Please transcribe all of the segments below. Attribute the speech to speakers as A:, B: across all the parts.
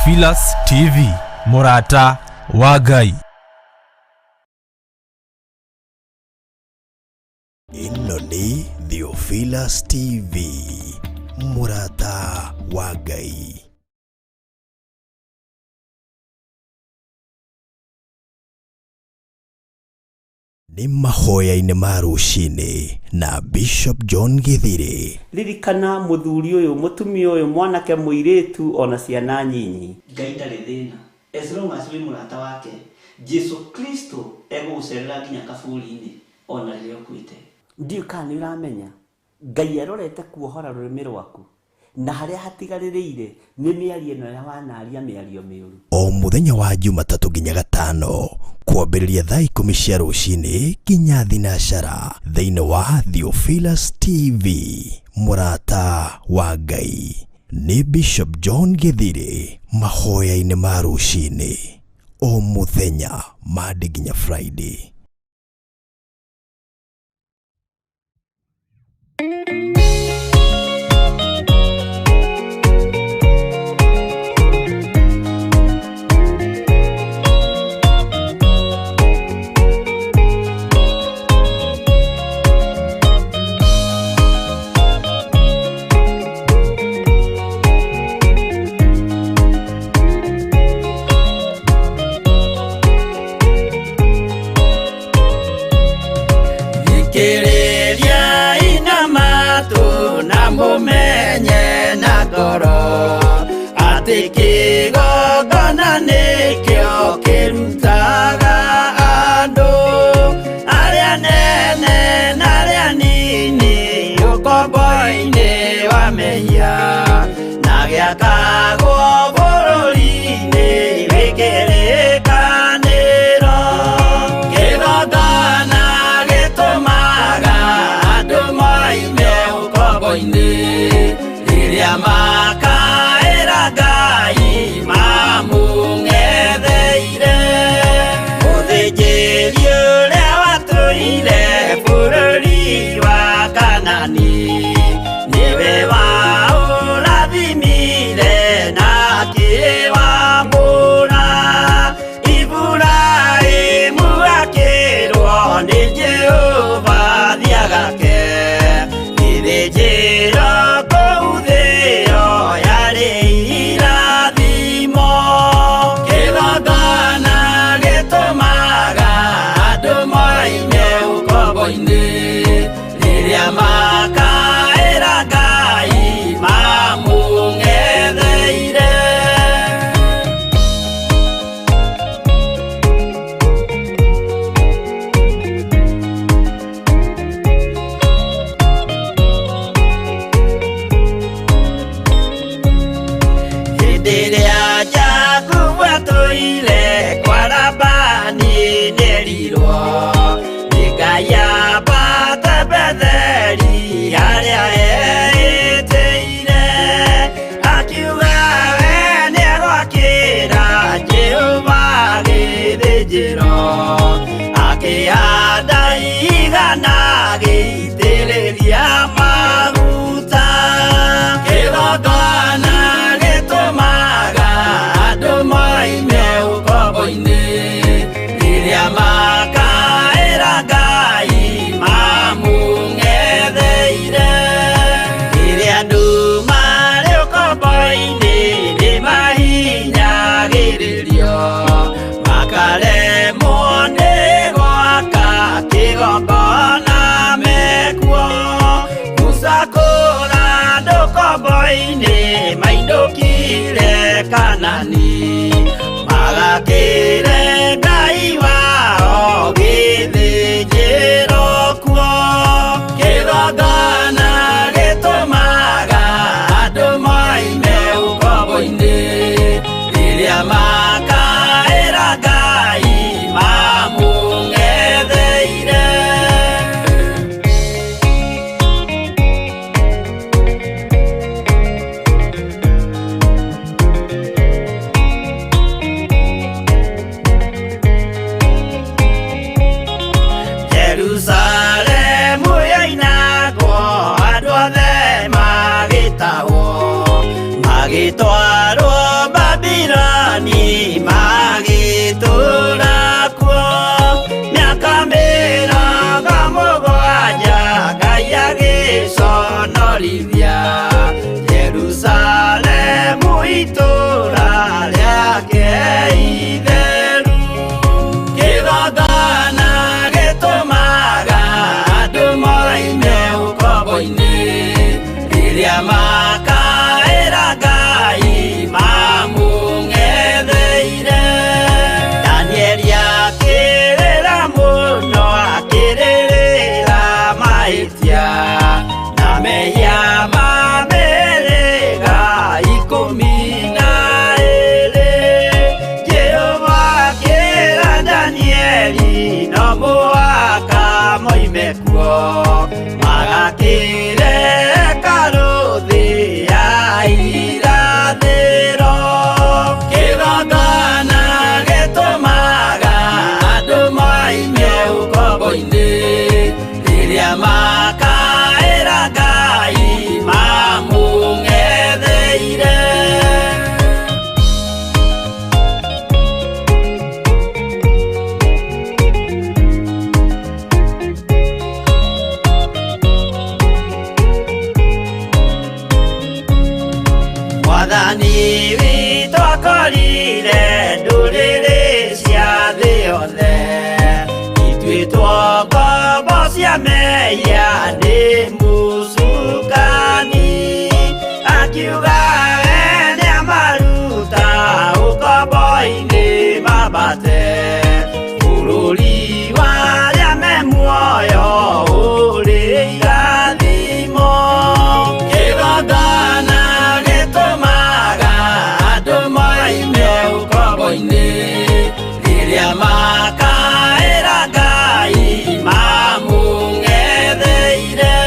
A: Theophilus TV, mũrata wa Ngai.
B: Ĩno nĩ Theophilus TV, mũrata wa Ngai. Nĩ mahoya-inĩ ma rũcinĩ na Bishop John Githiri.
C: Ririkana mũthuri ũyũ, mũtumia ũyũ, mwanake, mũirĩtu ona ciana nyinyi.
D: Ngai ndarĩ thĩna as long as wĩ mũrata wake. Jesu Kristo egũgũcerera nginya kaburi-inĩ ona rĩrĩa ũkuĩte.
C: Ndiũĩ kana nĩ ũramenya Ngai arorete kuohora rũrĩmĩ rwaku na harĩa hatigarĩrĩire nĩ mĩario ĩno ya wanaria mĩario mĩũru.
B: O mũthenya wa Jumatatũ nginya Gatano kwambĩrĩria thaa 10 cia rũcinĩ nginya thinacara thĩinĩ wa Theophilus TV, mũrata wa Ngai. Nĩ Bishop John Githiri mahoya-inĩ ma rũcinĩ o mũthenya Monday nginya Friday.
E: Thikĩrĩriai na matũ na mũmenye na ngoro atĩ kĩgongona nĩkĩo kĩrutaga andũ arĩa nene na arĩa nini ũkombo-inĩ wa mehia na gĩakagwo bũrũri-inĩ wĩ kĩrĩkanĩro. Kĩgongona gĩtũmaga andũ moime ũkombo-inĩ rĩrĩa makaĩra Ngai mamũng'etheire. Mũthĩnjĩri ũrĩa watũire bũrũri wa Kanani nĩwe waũrathimire na akĩwamũra. Iburahĩmu akĩrwo nĩ Jehova thiagake gĩthĩnjĩro kũu thĩo yarĩ irathimo. Kĩgongona gĩtũmaga andũ moime ũkombo-inĩ rĩrĩa makaĩra Rĩrĩa makaĩra Ngai mamũng'etheire. Danieli akĩrĩra mũno, akĩrĩrĩra mahĩtia na mehia ma mĩhĩrĩga 12. Jehova akĩra Danieli no mũhaka moime kuo, magakĩre hekarũ thĩ ya irathĩro. Kĩgongona gĩtũmaga andũ moime ũkombo-inĩ, rĩrĩa makaĩra Ngai mamũng'etheire. Mwathani witũ akorire ndũrĩrĩ cia thĩ yothe ituĩtwo ngombo cia mehia nĩ mũcukani, akiuga we nĩamaruta ũkombo-inĩ mambate bũrũri wa arĩa me muoyo ũrĩ irathimo. Kĩgongona gĩtũmaga andũ moime ũkombo-inĩ, rĩrĩa makaĩra Ngai mamũng'etheire.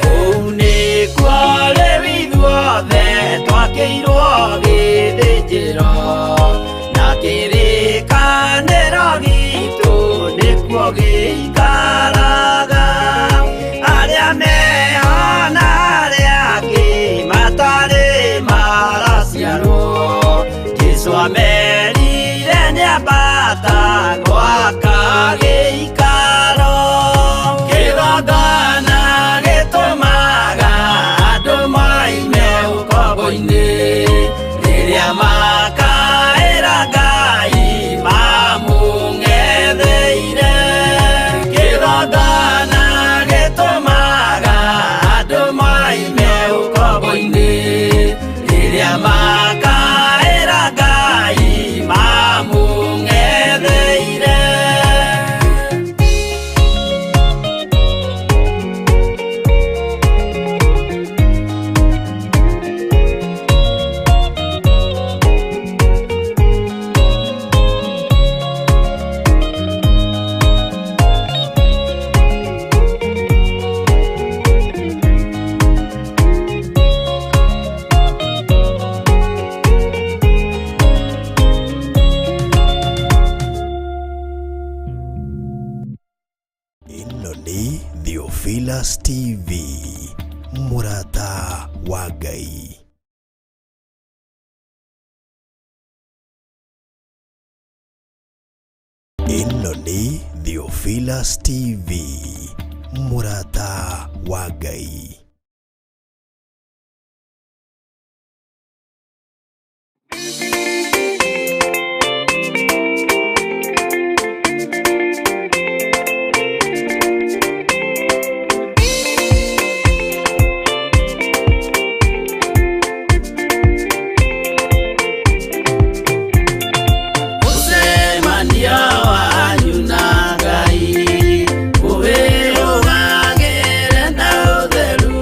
E: Kũu nĩkuo rĩu ithuothe twakĩirwo gĩthĩnjĩro, na kĩrĩkanĩro gitũ nĩkuo gĩikaraga. Arĩa meho na arĩa angĩ matarĩ maraciarwo, Jesũ amerire nĩambata gwaka gĩikaro. Kĩgongona gĩtũmaga andũ moime ũkombo-inĩ, rĩrĩa makaĩra Ngai mamũng'etheire. Kĩgongona gĩtũmaga andũ moime ũkombo-inĩ, rĩrĩa makaĩra Ngai mamũng'etheire.
B: Ĩno nĩ Theophilus TV, mũrata wa Ngai. Ĩno nĩ Theophilus TV, mũrata wa Ngai.
E: Mũcemanio wanyu na Ngai ũwĩrũgagĩre na ũtheru.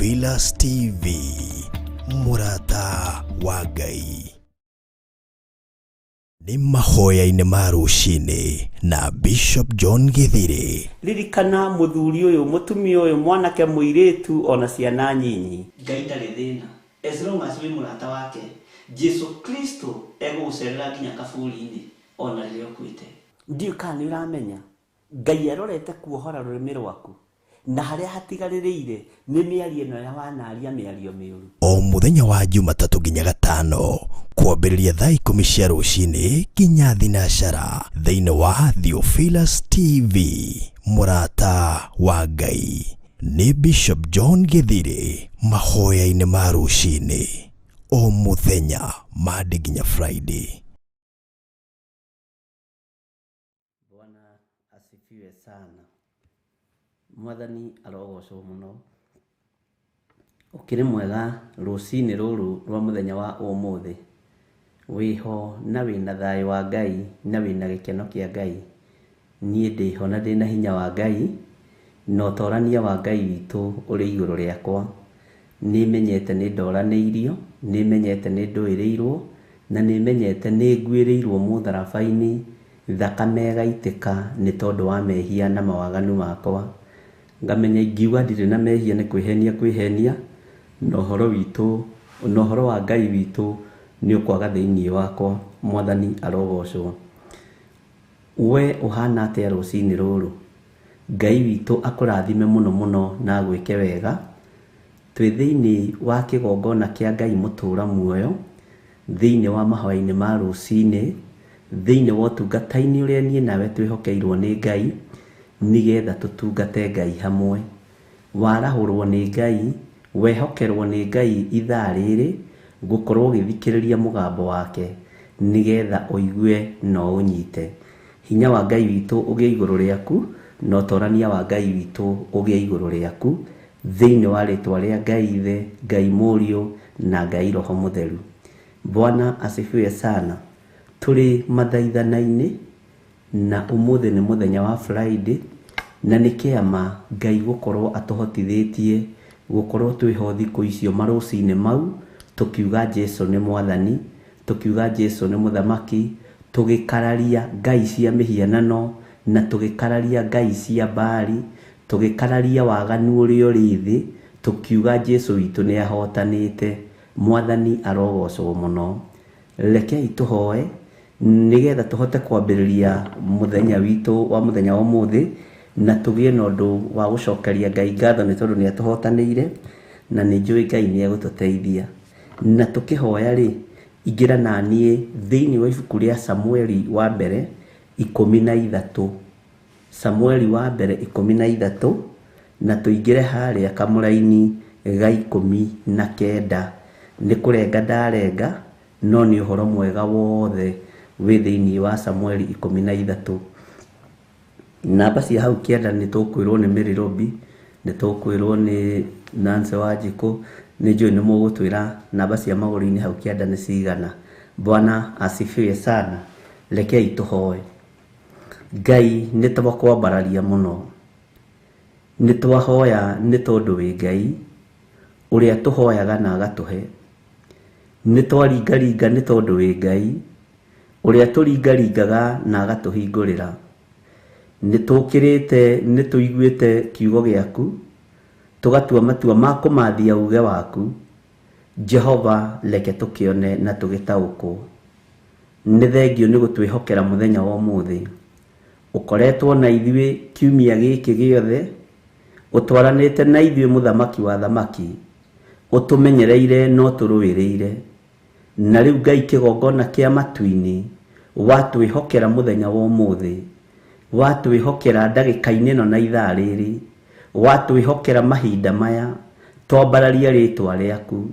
B: Theophilus TV, mũrata wa Ngai. Nĩ mahoya-inĩ ma rũcinĩ na Bishop John Githiri.
C: Ririkana muthuri uyu, mutumia uyu, mwanake, muiritu ona ciana nyinyi.
D: Ngai ndarĩ thĩna as long as wĩ mũrata wake. Jesu Kristo egũgũcerera nginya kaburi-inĩ ona rĩrĩa ũkuĩte.
C: Ndiũ kana nĩ ũramenya Ngai arorete kuohora rũrĩmĩ rwaku na harĩa hatigarĩrĩire nĩ mĩario ĩno ya wanaria mĩario mĩũru.
B: O mũthenya wa Jumatatũ nginya Gatano kwambĩrĩria thaa 10 cia rũcinĩ nginya 12 thĩinĩ wa Theophilus TV, mũrata wa Ngai. Nĩ Bishop John Githiri mahoya-inĩ ma rũcinĩ o mũthenya Monday nginya Friday.
C: Bwana asifiwe sana. Mwathani arogocwo muno. Ukiri mwega rucini ruru rwa muthenya wa umuthi. Wiho na wina thayo wa Ngai na wina gikeno kia Ngai. Niĩ ndĩho na ndĩna hinya wa Ngai na ũtorania wa Ngai witũ ũrĩ igũrũ rĩakwa. Nĩmenyete nĩ ndoranĩirio, nĩmenyete nĩ ndũĩrĩirwo, na nĩmenyete nĩ nguĩrĩirwo mũtharaba-inĩ, thakame ĩgaitĩka nĩ tondũ wa mehia na mawaganu makwa. Ngamenya ingiuga ndirĩ na mehia nĩ kwĩhenia kwĩhenia, na ũhoro witũ, na ũhoro wa Ngai witũ nĩ ũkwaga thĩinĩ wakwa. Mwathani arogocwo. We ũhana atĩa rũcinĩ rũrũ? Ngai witũ akũrathime mũno mũno na agwĩke wega. Twĩ thĩinĩ wa kĩgongona kĩa Ngai mũtũra muoyo, thĩinĩ wa mahoya-inĩ ma rũcinĩ, thĩinĩ wa ũtungata-inĩ ũrĩa niĩ nawe twĩhokeirwo nĩ Ngai, nĩgetha tũtungate Ngai hamwe. Warahũrwo nĩ Ngai, wehokerwo nĩ Ngai ithaa rĩrĩ, gũkorwo ũgĩthikĩrĩria mũgambo wake, nĩgetha ũigue na ũnyite. Hinya wa Ngai witũ ũgĩe igũrũ rĩaku, na ũtorania wa Ngai witũ ũgĩe igũrũ rĩaku, thĩinĩ wa rĩtwa rĩa Ngai Ithe, Ngai Mũriũ na Ngai Roho Mũtheru. Bwana asifiwe sana. Tũrĩ mathaithana-inĩ na ũmũthĩ nĩ mũthenya wa Friday, na nĩ kĩama Ngai gũkorwo atũhotithĩtie gũkorwo twĩho thikũ icio marũcinĩ mau, tũkiuga Jesu nĩ Mwathani, tũkiuga Jesu nĩ Mũthamaki, tũgĩkararia ngai cia mĩhianano na tũgĩkararia ngai cia Baali, tũgĩkararia waganu ũrĩa ũrĩ thĩ, tũkiuga Jesu witũ nĩ ahotanĩte. Mwathani arogocwo mũno. Rekei tũhoe nĩgetha tũhote kwambĩrĩria mũthenya witũ wa mũthenya wa ũmũthĩ, na tũgĩe na ũndũ wa gũcokeria Ngai ngatho nĩ tondũ nĩ atũhotanĩire, na nĩ njũĩ Ngai nĩ egũtũteithia. Na tũkĩhoya rĩ, ingĩra na niĩ thĩinĩ wa ibuku rĩa Samueli wa mbere 13. Samueli wa mbere 13, na tũingĩre harĩa kamũraini ga 19. Nĩ kũrenga ndarenga, no nĩ ũhoro mwega wothe wĩ thĩinĩ wa Samueli 13. Namba cia hau kĩanda nĩ tũkwĩrwo nĩ Mary Robi, nĩ tũkwĩrwo nĩ Nancy Wanjikũ, nĩ njũĩ nĩ mũgũtwĩra namba cia magũrũ-inĩ hau kĩanda nĩ cigana. Bwana asifiwe sana. Rekei tũhoe. Ngai nĩ twakwambararia mũno, nĩ twahoya nĩ tondũ wĩ Ngai ũrĩa tũhoyaga na agatũhe. Nĩ twaringaringa nĩ tondũ wĩ Ngai ũrĩa tũringaringaga na agatũhingũrĩra. Nĩ tũkĩrĩte, nĩ tũiguĩte kiugo gĩaku, tũgatua matua ma kũmathia uge waku. Jehova, reke tũkĩone na tũgĩtaũkwo. Nĩ thengio nĩ gũtwĩhokera mũthenya wa ũmũthĩ. Ũkoretwo na ithuĩ kiumia gĩkĩ gĩothe, ũtwaranĩte na ithuĩ mũthamaki wa thamaki, ũtũmenyereire na ũtũrũĩrĩire. Na rĩu Ngai kĩgongona kĩa matu-inĩ, watwĩhokera mũthenya wa ũmũthĩ, watwĩhokera ndagĩka-inĩ ĩno na ithaa rĩrĩ, watwĩhokera mahinda maya, twambararia rĩtwa rĩaku.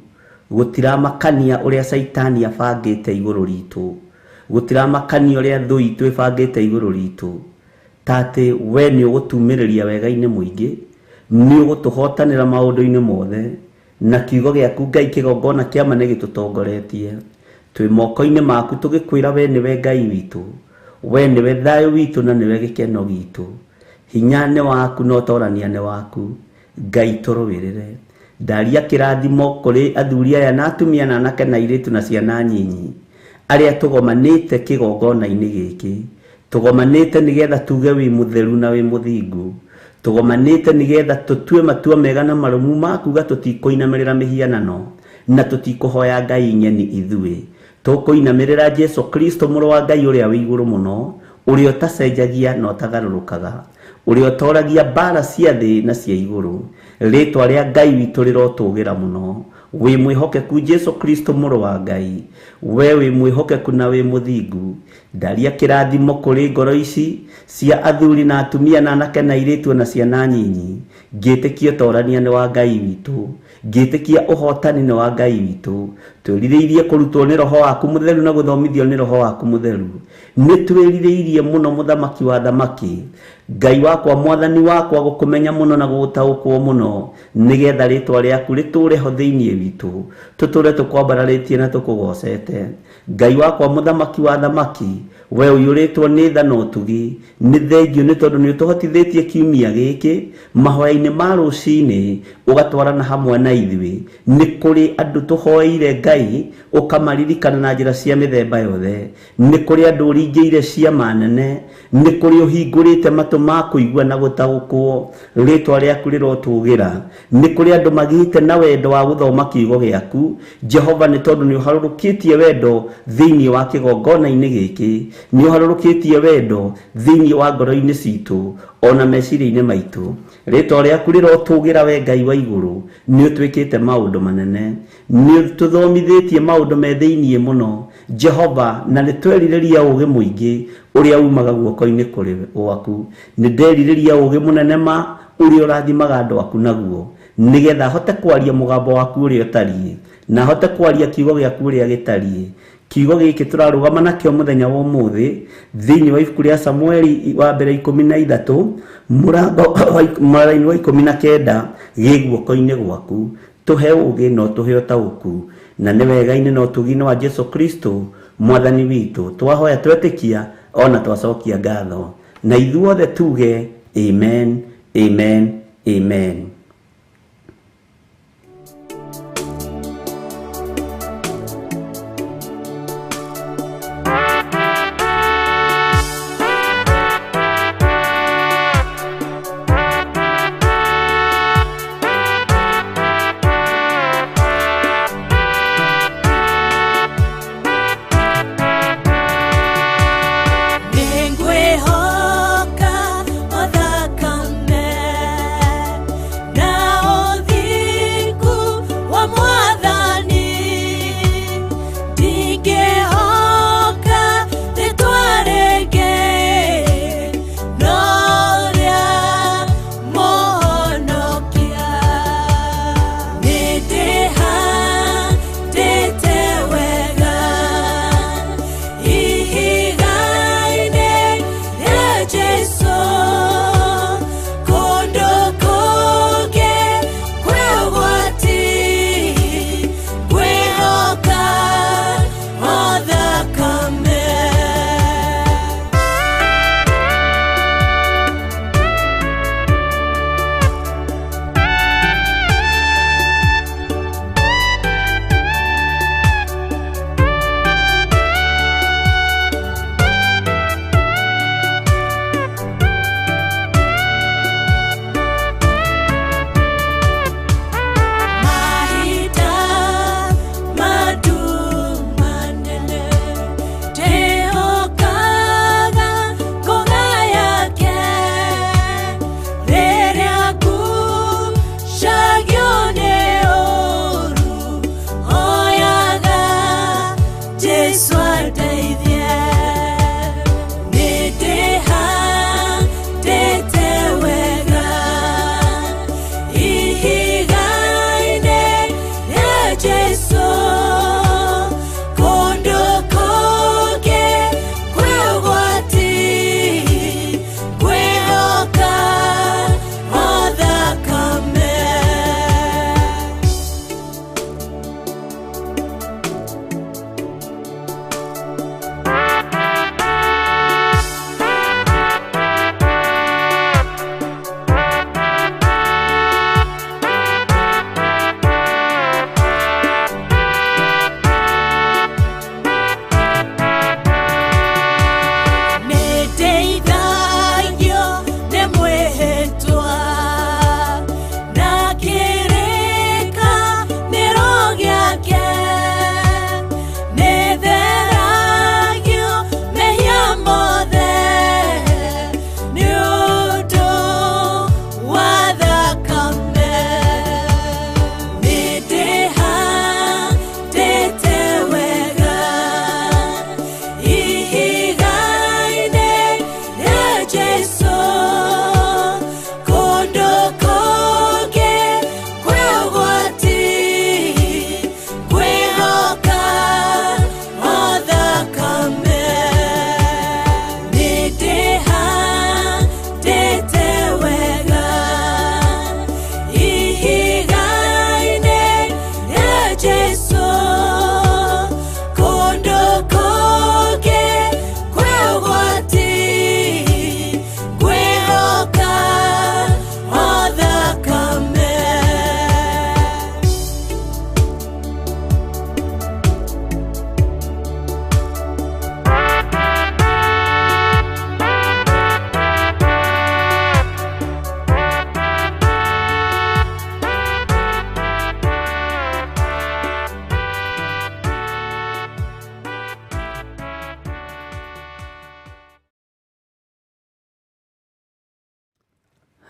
C: Gũtiramakania ũrĩa Caitani abangĩte igũrũ ritũ, gũtiramakania ũrĩa thũ itũ ĩbangĩte igũrũ ritũ, ta atĩ we nĩ ũgũtumĩrĩria wega-inĩ mũingĩ, nĩ ũgũtũhotanĩra maũndũ-inĩ mothe, na kiugo gĩaku Ngai kĩgongona kĩa ma nĩ gĩtũtongoretie. Twĩ moko-inĩ maku tũgĩkwĩra we nĩwe Ngai witũ, we nĩwe thayũ witũ na nĩwe gĩkeno gitũ. Hinya nĩ waku na ũtorania nĩ waku. Ngai tũrũĩrĩre. Ndaria kĩrathimo kũrĩ athuri aya na atumia na anake na airĩtu na ciana nyinyi arĩa tũgomanĩte kĩgongona-inĩ gĩkĩ. Tũgomanĩte nĩgetha tuge wĩ mũtheru na wĩ mũthingu. Tũgomanĩte nĩgetha tũtue matua mega na marũmu ma kuga tũtikũinamĩrĩra mĩhianano na tũtikũhoya ngai ng'eni ithuĩ. Tũkũinamĩrĩra Jesu Kristo mũrũ wa Ngai ũrĩa wĩ igũrũ mũno, ũrĩa ũtacenjagia na ũtagarũrũkaga, ũrĩa ũtoragia mbara cia thĩ na cia igũrũ. Rĩtwa rĩa Ngai witũ rĩrotũgĩra mũno. Wĩ mwĩhokeku Jesu Kristo mũrũ wa Ngai, we wĩ mwĩhokeku na wĩ mũthingu. Ndaria kĩrathimo kũrĩ ngoro ici cia athuri na atumia na anake na airĩtu na ciana nyinyi. Ngĩtĩkia ũtorania nĩ wa Ngai witũ, ngĩtĩkia ũhotani nĩ wa Ngai witũ. Twĩrirĩirie kũrutwo nĩ Roho waku mũtheru na gũthomithio nĩ Roho waku mũtheru. Nĩ twĩrirĩirie mũno mũthamaki wa thamaki, Ngai wakwa, mwathani wakwa, gũkũmenya mũno na gũgũtaũkwo mũno, nĩgetha rĩtwa rĩaku rĩtũre ho thĩinĩ witũ, tũtũre tũkwambararĩtie na tũkũgocete. Ngai wakwa, mũthamaki wa thamaki, we ũiyũrĩtwo nĩ tha na ũtugi, nĩ thengio nĩ tondũ nĩ ũtũhotithĩtie kiumia gĩkĩ mahoya-inĩ ma rũcinĩ, ũgatwarana hamwe na ithuĩ. Nĩ kũrĩ andũ tũhoeire Ngai ũkamaririkana na njĩra cia mĩthemba yothe. Nĩ kũrĩ andũ ũringĩire ciama nene, nĩ kũrĩ ũhingũrĩte matũ ma kũigua na gũtaũkwo. Rĩtwa rĩaku rĩrotũgĩra. Nĩ kũrĩ andũ magĩte na wendo wa gũthoma kiugo gĩaku Jehova, nĩ tondũ nĩ ũharũrũkĩtie wendo thĩinĩ wa kĩgongona-inĩ gĩkĩ, nĩ ũharũrũkĩtie wendo thĩinĩ wa ngoro-inĩ citũ ona meciria-inĩ maitũ. Rĩtwa rĩaku rĩrotũgĩra we Ngai wa igũrũ. Nĩ ũtwĩkĩte maũndũ manene, nĩ ũtũthomithĩtie maũndũ me thĩinĩ mũno Jehova, na nĩ twerirĩria ũũgĩ mũingĩ ũrĩa umaga guoko-inĩ kũrĩ gwaku. Nĩ nderirĩria ũũgĩ mũnene ma ũrĩa ũrathimaga andũ aku naguo, nĩgetha hote kwaria mũgambo waku ũrĩa ũtariĩ, na hote kwaria kiugo gĩaku ũrĩa gĩtariĩ. Kiugo gĩkĩ tũrarũgama nakĩo mũthenya wa ũmũthĩ thĩinĩ wa ibuku rĩa Samueli wa mbere 13 mũrango mũraini wa 19 gĩ guoko-inĩ gwaku. Tũhe ũũgĩ na ũtũhe ũtaũku, na nĩ wega-inĩ na ũtugi-inĩ wa Jesu Kristo mwathani witũ twahoya twetĩkia ona twacokia ngatho, na ithuothe tuge amen, amen, amen.
F: Nĩngwĩhoka o thakame na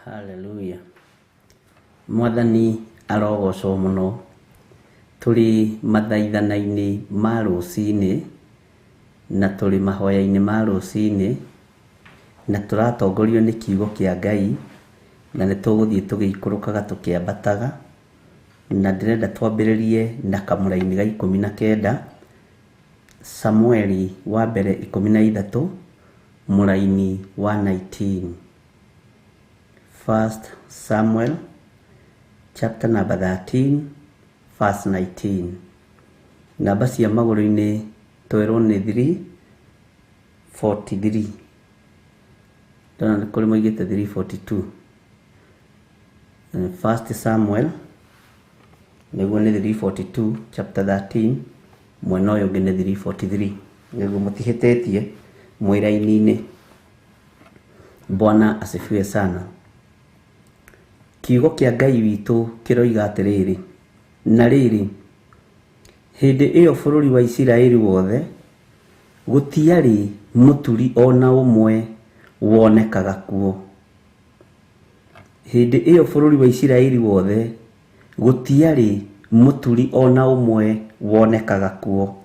C: Haleluya. Mwathani arogocwo mũno. Tũrĩ mathaithana-inĩ ma rũcinĩ na tũrĩ mahoya-inĩ ma rũcinĩ na tũratongorio nĩ kiugo kĩa Ngai na nĩ tũgũthiĩ tũgĩikũrũkaga tũkĩambataga na ndĩrenda twambĩrĩrie na kamũraini ga 19 Samueli wa mbere 13 mũraini wa 19. First Samuel chapter number 13 verse 19. Namba cia magũrũ-inĩ twerwo nĩ 343. Ndona nĩ kũrĩ moigĩte 342. First Samuel nĩguo nĩ 342 chapter 13 mwena ũyũ ũngĩ nĩ 343 nĩguo mũtihĩtĩtie mwĩ raini-inĩ. Bwana asifiwe sana. Kiugo kĩa Ngai witũ kĩroiga atĩrĩrĩ, na rĩrĩ, hĩndĩ ĩyo bũrũri wa Isiraeli wothe gũtiarĩ mũturi o na ũmwe wonekaga kuo. Hĩndĩ ĩyo bũrũri wa Isiraeli wothe gũtiarĩ mũturi o na ũmwe wonekaga kuo.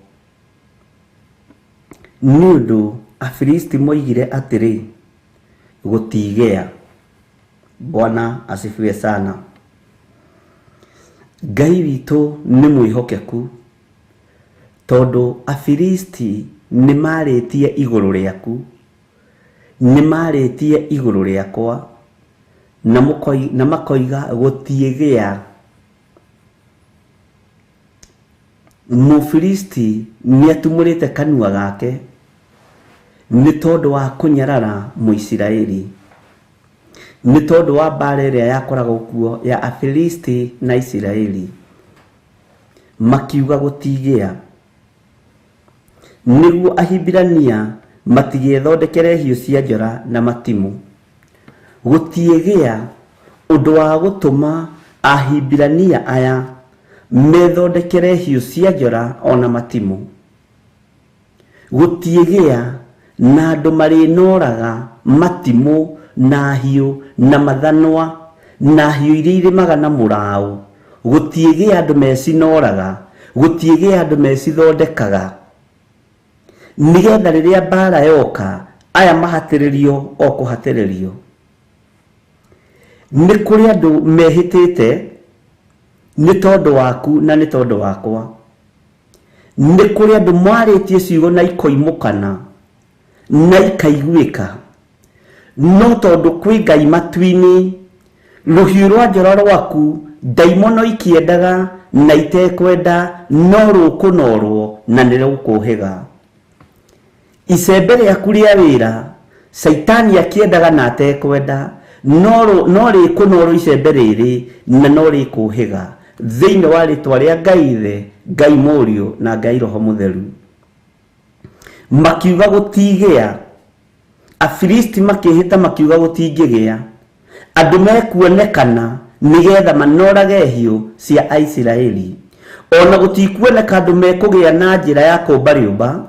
C: Nĩ ũndũ Afilisti moigire atĩrĩ, gũtigĩa. Bwana asifiwe sana. Ngai witũ nĩ mwĩhokeku tondũ Afilisti nĩ marĩtie igũrũ rĩaku, nĩ marĩtie igũrũ rĩakwa na makoiga gũtiĩgĩa. Mũfilisti nĩ atumũrĩte kanua gake nĩ tondũ wa kũnyarara Mũisiraeli, nĩ tondũ wa mbara ĩrĩa yakoragwo kuo ya Afilisti na Isiraeli, makiuga gũtigĩa. Nĩguo Ahibirania matigethondekere hiũ cia njora na matimũ. Gũtiĩgĩa ũndũ wa gũtũma Ahibirania aya methondekere hiũ cia njora ona matimũ. Gũtiĩgĩa na andũ marĩnoraga matimũ na hiũ na mathanwa na hiũ iria irĩmaga na mũraũ. Gũtiĩgĩa andũ mecinoraga, gũtiĩgĩa andũ mecithondekaga, nĩgetha rĩrĩa mbara yoka aya mahatĩrĩrio o kũhatĩrĩrio. Nĩ kũrĩ andũ mehĩtĩte nĩ tondũ waku na nĩ tondũ wakwa. Nĩ kũrĩ andũ marĩtie ciugo na ikoimũkana na ikaiguĩka, no tondũ kwĩ Ngai matu-inĩ, rũhiũ rwa njora rwaku ndaimono ikĩendaga na itekwenda no rũkũnorwo na nĩ rũkũhĩga. Icembe rĩaku rĩa wĩra Caitani akĩendaga na atekwenda no rĩkũnorwo icembe rĩrĩ na no rĩkũhĩga thĩinĩ wa rĩtwa rĩa Ngai Ithe, Ngai Mũriũ na Ngai Roho Mũtheru. Makiuga gũtigĩa. Afilisti makĩhĩta makiuga gũtingĩgĩa andũ mekuonekana nĩgetha manorage hiũ cia Aisiraeli. Ona gũtikuoneka andũ mekũgĩa na njĩra ya kũmba rĩũmba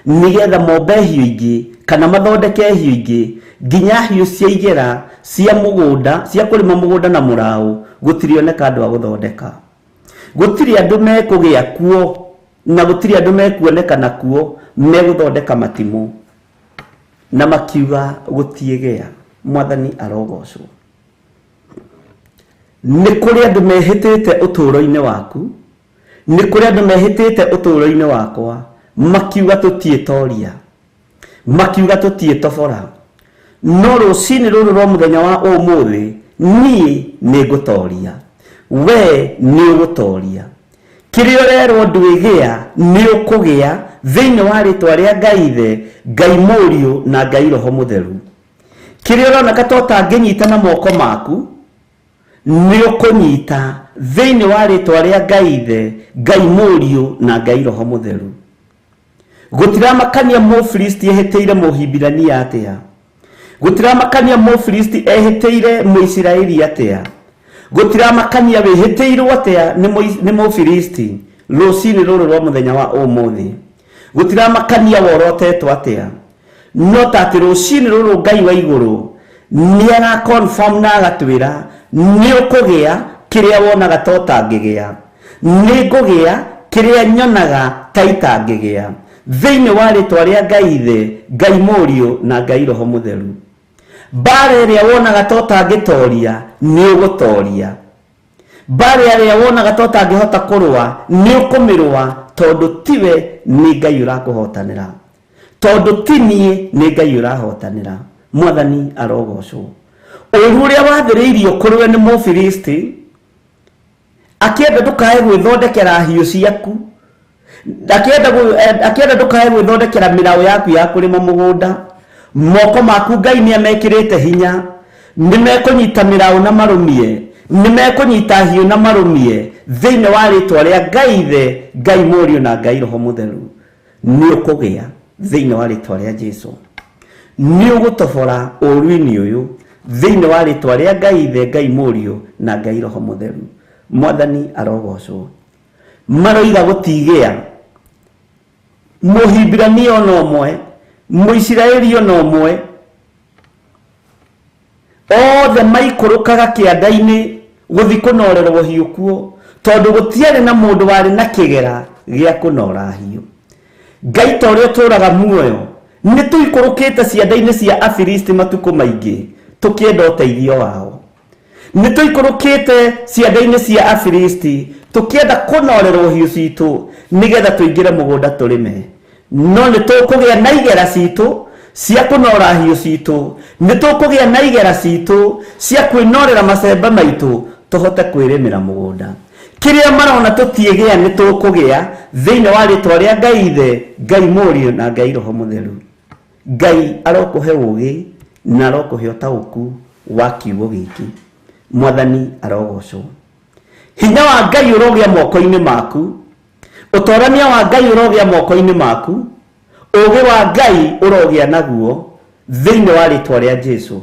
C: nĩgetha mombe hiũ ingĩ kana mathondeke hiũ ingĩ nginya hiũ cia igera cia mũgũnda cia kũrĩma mũgũnda na mũraũ gũtirioneka andũ a gũthondeka. Gũtirĩ andũ mekũgĩa kuo na gũtirĩ andũ mekuonekana kuo megũthondeka matimũ. Na makiuga gũtiĩgĩa. Mwathani arogocwo. Nĩ kũrĩ andũ mehĩtĩte ũtũũro-inĩ waku, nĩ kũrĩ andũ mehĩtĩte ũtũũro-inĩ wakwa, makiuga tũtiĩtoria, makiuga tũtiĩtobora. No rũcinĩ rũrũ rwa mũthenya wa ũmũthĩ niĩ nĩ ngũtoria, we nĩ ũgũtoria. Kĩrĩa ũrerwo ndwĩgĩa nĩ ũkũgĩa thĩinĩ wa rĩtwa rĩa Ngai Ithe, Ngai Mũriũ na Ngai Roho Mũtheru. Kĩrĩa ũroneka ta ũtangĩnyita na moko maku nĩ ũkũnyita thĩinĩ wa rĩtwa rĩa Ngai Ithe, Ngai Mũriũ na Ngai Roho Mũtheru. Gũtiramakania Mũfilisti ehĩtĩire Mũhibirania atĩa, gũtiramakania Mũfilisti ehĩtĩire Mũisiraeli atĩa, gũtiramakania wĩhĩtĩirwo atĩa nĩ Mũfilisti rũcinĩ rũrũ rwa mũthenya wa ũmũthĩ, gũtiramakania worotetwo atĩa, no ta atĩ rũcinĩ rũrũ Ngai wa igũrũ Nĩ ara confirm na agatwĩra nĩ ũkũgĩa kĩrĩa wonaga ta ũtangĩgĩa, nĩ ngũgĩa kĩrĩa nyonaga ta itangĩgĩa, thĩinĩ wa rĩtwa rĩa Ngai Ithe, Ngai Mũriũ na Ngai Roho Mũtheru. Mbara ĩrĩa wonaga ta ũtangĩtoria nĩ ũgũtoria, mbara ĩrĩa wonaga ta ũtangĩhota kũrũa nĩ ũkũmĩrũa, tondũ tiwe nĩ Ngai ũrakũhotanĩra, tondũ ti niĩ nĩ Ngai ũrahotanĩra. Mwathani arogocwo. Ũru ũrĩa wathĩrĩirio kũrĩ we nĩ Mũfilisti akĩenda ndũkae gwĩthondekera hiũ ciaku, akĩenda ndũkae gwĩthondekera mĩraũ yaku ya kũrĩma mũgũnda, moko maku Ngai nĩ amekĩrĩte hinya, nĩ mekũnyita mĩraũ na marũmie, nĩ mekũnyita hiũ na marũmie, thĩinĩ wa rĩtwa rĩa Ngai Ithe, Ngai Mũriũ na Ngai Roho Mũtheru. Nĩ ũkũgĩa thĩinĩ wa rĩtwa rĩa Jesu, nĩ ũgũtobora ũru-inĩ ũyũ thĩinĩ wa rĩtwa rĩa Ngai Ithe, Ngai Mũriũ na Ngai Roho Mũtheru. Mwathani arogocwo. Maroiga gũtigĩa Mũhibirania ona ũmwe, Mũisiraeli ona ũmwe, othe maikũrũkaga kĩanda-inĩ gũthiĩ kũnorerwo hiũ kuo, tondũ gũtiarĩ na mũndũ warĩ na kĩgera gĩa kũnora hiũ. Ngai ta ũrĩa ũtũũraga muoyo, nĩ tũikũrũkĩte cianda-inĩ cia Afilisti matukũ maingĩ tũkĩenda ũteithio wao. Nĩ tũikũrũkĩte cianda-inĩ cia Afilisti tũkĩenda kũnorerwo hiũ citũ nĩgetha tũingĩre mũgũnda tũrĩme, no nĩ tũkũgĩa na igera citũ cia kũnora hiũ citũ, nĩ tũkũgĩa na igera citũ cia kwĩnorera macembe maitũ tũhote kwĩrĩmĩra mũgũnda. Kĩrĩa marona tũtiĩgĩa nĩ tũkũgĩa thĩinĩ wa rĩtwa rĩa Ngai Ithe, Ngai Mũriũ na Ngai Roho Mũtheru. Ngai arokũhe ũũgĩ na arokũhe ũtaũku wa kiugo gĩkĩ. Mwathani arogocwo. Hinya wa Ngai ũrogĩa moko-inĩ maku, ũtorania wa Ngai ũrogĩa moko-inĩ maku, ũũgĩ wa Ngai ũrogĩa naguo thĩinĩ wa rĩtwa rĩa Jesu.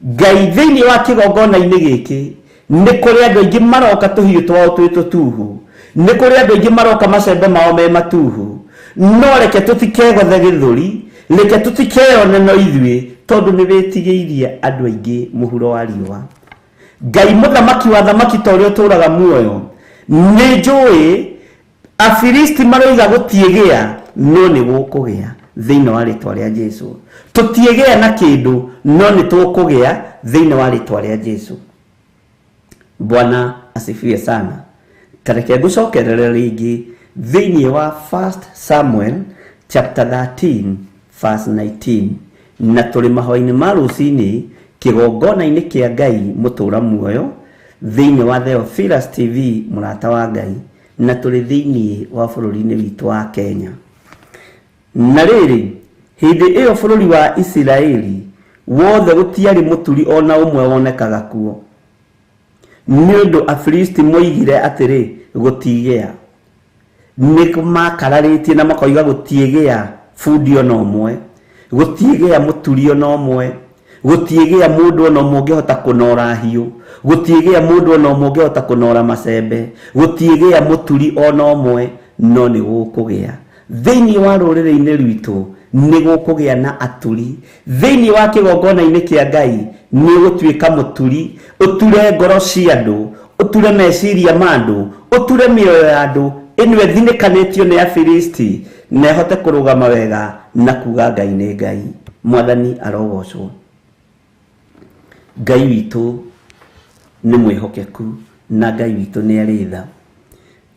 C: Ngai thĩinĩ wa kĩgongona-inĩ gĩkĩ nĩ kũrĩ andũ aingĩ maroka tũhiũ twao twĩ tũtuhu, nĩ kũrĩ andũ aingĩ maroka macembe mao me matuhu, no reke tũtikegothe gĩthũri, reke tũtikeyone no ithuĩ, tondũ nĩ wĩtigĩirie andũ aingĩ mũhuro wa riũa. Ngai mũthamaki wa thamaki ta ũrĩa ũtũũraga muoyo, nĩ njũĩ Afilisti maroiga gũtiĩgĩa, no nĩ gũkũgĩa thĩinĩ wa rĩtwa rĩa Jesu. Tũtiĩgĩa na kĩndũ, no nĩ tũkũgĩa thĩinĩ wa rĩtwa rĩa Jesu. Bwana asifiwe sana. Tareke ngũcokerere rĩngĩ thĩinĩ wa 1 Samuel chapter 13 verse 19, na tũrĩ mahoya-inĩ ma rũcinĩ kĩgongona-inĩ kĩa Ngai mũtũũra muoyo thĩinĩ wa Theophilus TV mũrata wa Ngai, na tũrĩ thĩinĩ wa bũrũri-inĩ witũ wa Kenya. Na rĩrĩ, hĩndĩ ĩyo bũrũri wa Isiraeli wothe gũtiarĩ mũturi ona ũmwe wonekaga kuo, nĩ ũndũ Afilisti moigire atĩrĩ, gũtigĩa. Nĩ makararĩtie na makoiga gũtiĩgĩa bundi ona ũmwe, gũtiĩgĩa mũturi ona ũmwe, gũtiĩgĩa mũndũ ona ũmwe ũngĩhota kũnora hiũ, gũtiĩgĩa mũndũ ona ũmwe ũngĩhota kũnora macembe, gũtiĩgĩa mũturi ona ũmwe, no nĩ gũkũgĩa. Thĩinĩ wa rũrĩrĩ-inĩ rwitũ nĩ gũkũgĩa na aturi. Thĩinĩ wa kĩgongona-inĩ kĩa Ngai nĩ ũgũtuĩka mũturi, ũture ngoro cia andũ, ũture meciria ma andũ, ũture mĩoyo ya andũ ĩno ĩthinĩkanĩtio nĩ Afilisti, na ĩhote kũrũgama wega na kuga Ngai nĩ Ngai. Mwathani arogocwo. Ngai witũ nĩ mwĩhokeku na Ngai witũ nĩ arĩ tha.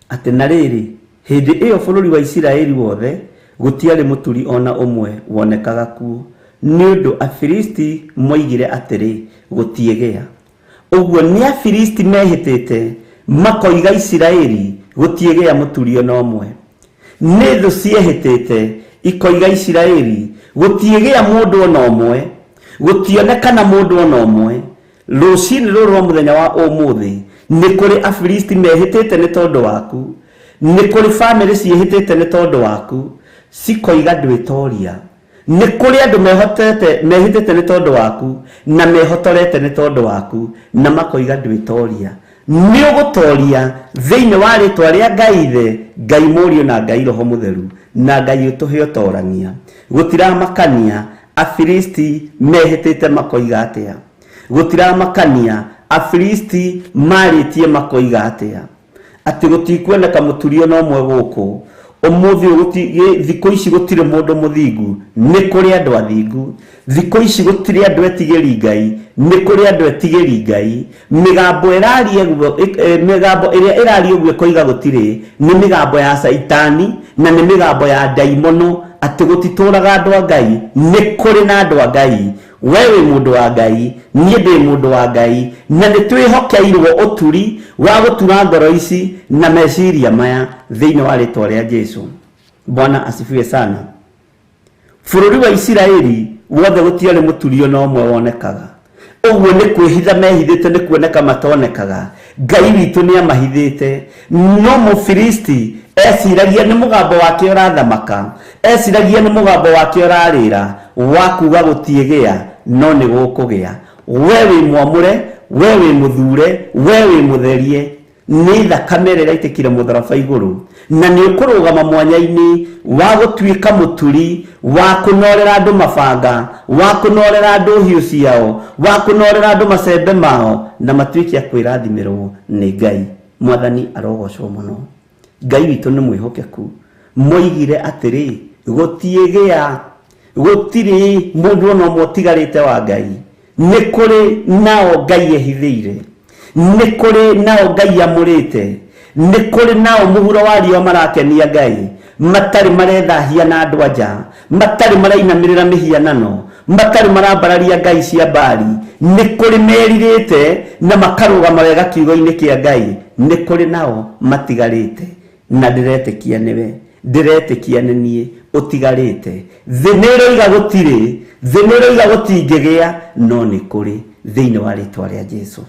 C: Atĩ na rĩrĩ, hĩndĩ ĩyo bũrũri wa Isiraeli wothe gũtiarĩ mũturi ona ũmwe wonekaga kuo, nĩ ũndũ Afilisti moigire atĩrĩ, gũtiĩgĩa. Ũguo nĩ Afilisti mehĩtĩte makoiga Isiraeli gũtiĩgĩa mũturi ona ũmwe. Nĩ thũ ciehĩtĩte ikoiga Isiraeli gũtiĩgĩa mũndũ ona ũmwe, gũtionekana mũndũ ona ũmwe. Rũcinĩ rũrũ rwa mũthenya wa ũmũthĩ nĩ kũrĩ Afilisti mehĩtĩte nĩ tondũ waku, nĩ kũrĩ bamĩrĩ ciĩhĩtĩte nĩ tondũ waku cikoiga ndwĩtoria. Nĩ kũrĩ andũ mehĩtĩte nĩ tondũ waku na mehotorete nĩ tondũ waku na makoiga ndwĩtoria. Nĩ ũgũtoria thĩinĩ wa rĩtwa rĩa Ngai Ithe, Ngai Mũriũ na Ngai Roho Mũtheru, na Ngai ũtũhe ũtorania. Gũtiramakania Afilisti mehĩtĩte makoiga atĩa, gũtiramakania Afilisti marĩtie makoiga atĩa, atĩ gũtikuoneka mũturi ona ũmwe gũkũ ũmũthĩ thikũ ici gũtirĩ mũndũ mũthingu, nĩ kũrĩ andũ athingu. Thikũ ici gũtirĩ andũ etigĩri Ngai, nĩ kũrĩ andũ etigĩri Ngai. Mĩgambo ĩraria ũguo, mĩgambo ĩrĩa ĩraria ũguo ĩkoiga gũtirĩ, nĩ mĩgambo ya Caitani na nĩ mĩgambo ya ndaimono, atĩ gũtitũraga andũ a Ngai, nĩ kũrĩ na andũ a Ngai. We wĩ mũndũ wa Ngai, niĩ ndĩ mũndũ wa Ngai, na nĩ twĩhokeirwo ũturi wa gũtura ngoro ici na meciria maya thĩinĩ wa rĩtwa rĩa Jesu. Bwana asifiwe sana. Bũrũri wa Isiraeli wothe gũtiarĩ mũturi ona ũmwe wonekaga. Ũguo nĩ kwĩhitha mehithĩte, nĩ kuoneka matonekaga. Ngai witũ nĩ amahithĩte. No Mũfilisti eciragia nĩ mũgambo wake ũrathamaka, eciragia nĩ mũgambo wake ũrarĩra wa kuga gũtiĩgĩa, no nĩ gũkũgĩa. We wĩ mwamũre, we wĩ mũthure, we wĩ mũtherie, nĩ thakame ĩrĩa ĩraitĩkire mũtharaba igũrũ, na nĩ ũkũrũgama mwanya-inĩ wa gũtuĩka mũturi wa kũnorera andũ mabanga, wa kũnorera andũ hiũ ciao, wa kũnorera andũ macembe mao, na matuĩke a kwĩrathimĩrwo nĩ Ngai. Mwathani arogocwo mũno. Ngai witũ nĩ mwĩhokeku. Moigire atĩrĩ, gũtiĩgĩa, gũtirĩ mũndũ ona ũmwe ũtigarĩte wa Ngai, nĩ kũrĩ nao Ngai ehithĩire, nĩ kũrĩ nao Ngai amũrĩte, nĩ kũrĩ nao mũhuro wa riũa marakenia Ngai, matarĩ marethahia na andũ anja, matarĩ marainamĩrĩra mĩhianano, matarĩ marambararia ngai cia Baali, nĩ kũrĩ merirĩte na makarũgama wega kiugo-inĩ kĩa Ngai, nĩ kũrĩ nao matigarĩte. Na ndĩretĩkia nĩwe, ndĩretĩkia nĩ niĩ ũtigarĩte. Thĩ nĩ ĩroiga gũtirĩ, thĩ nĩ ĩroiga gũtingĩgĩa, no nĩ kũrĩ thĩinĩ wa rĩtwa rĩa Jesu.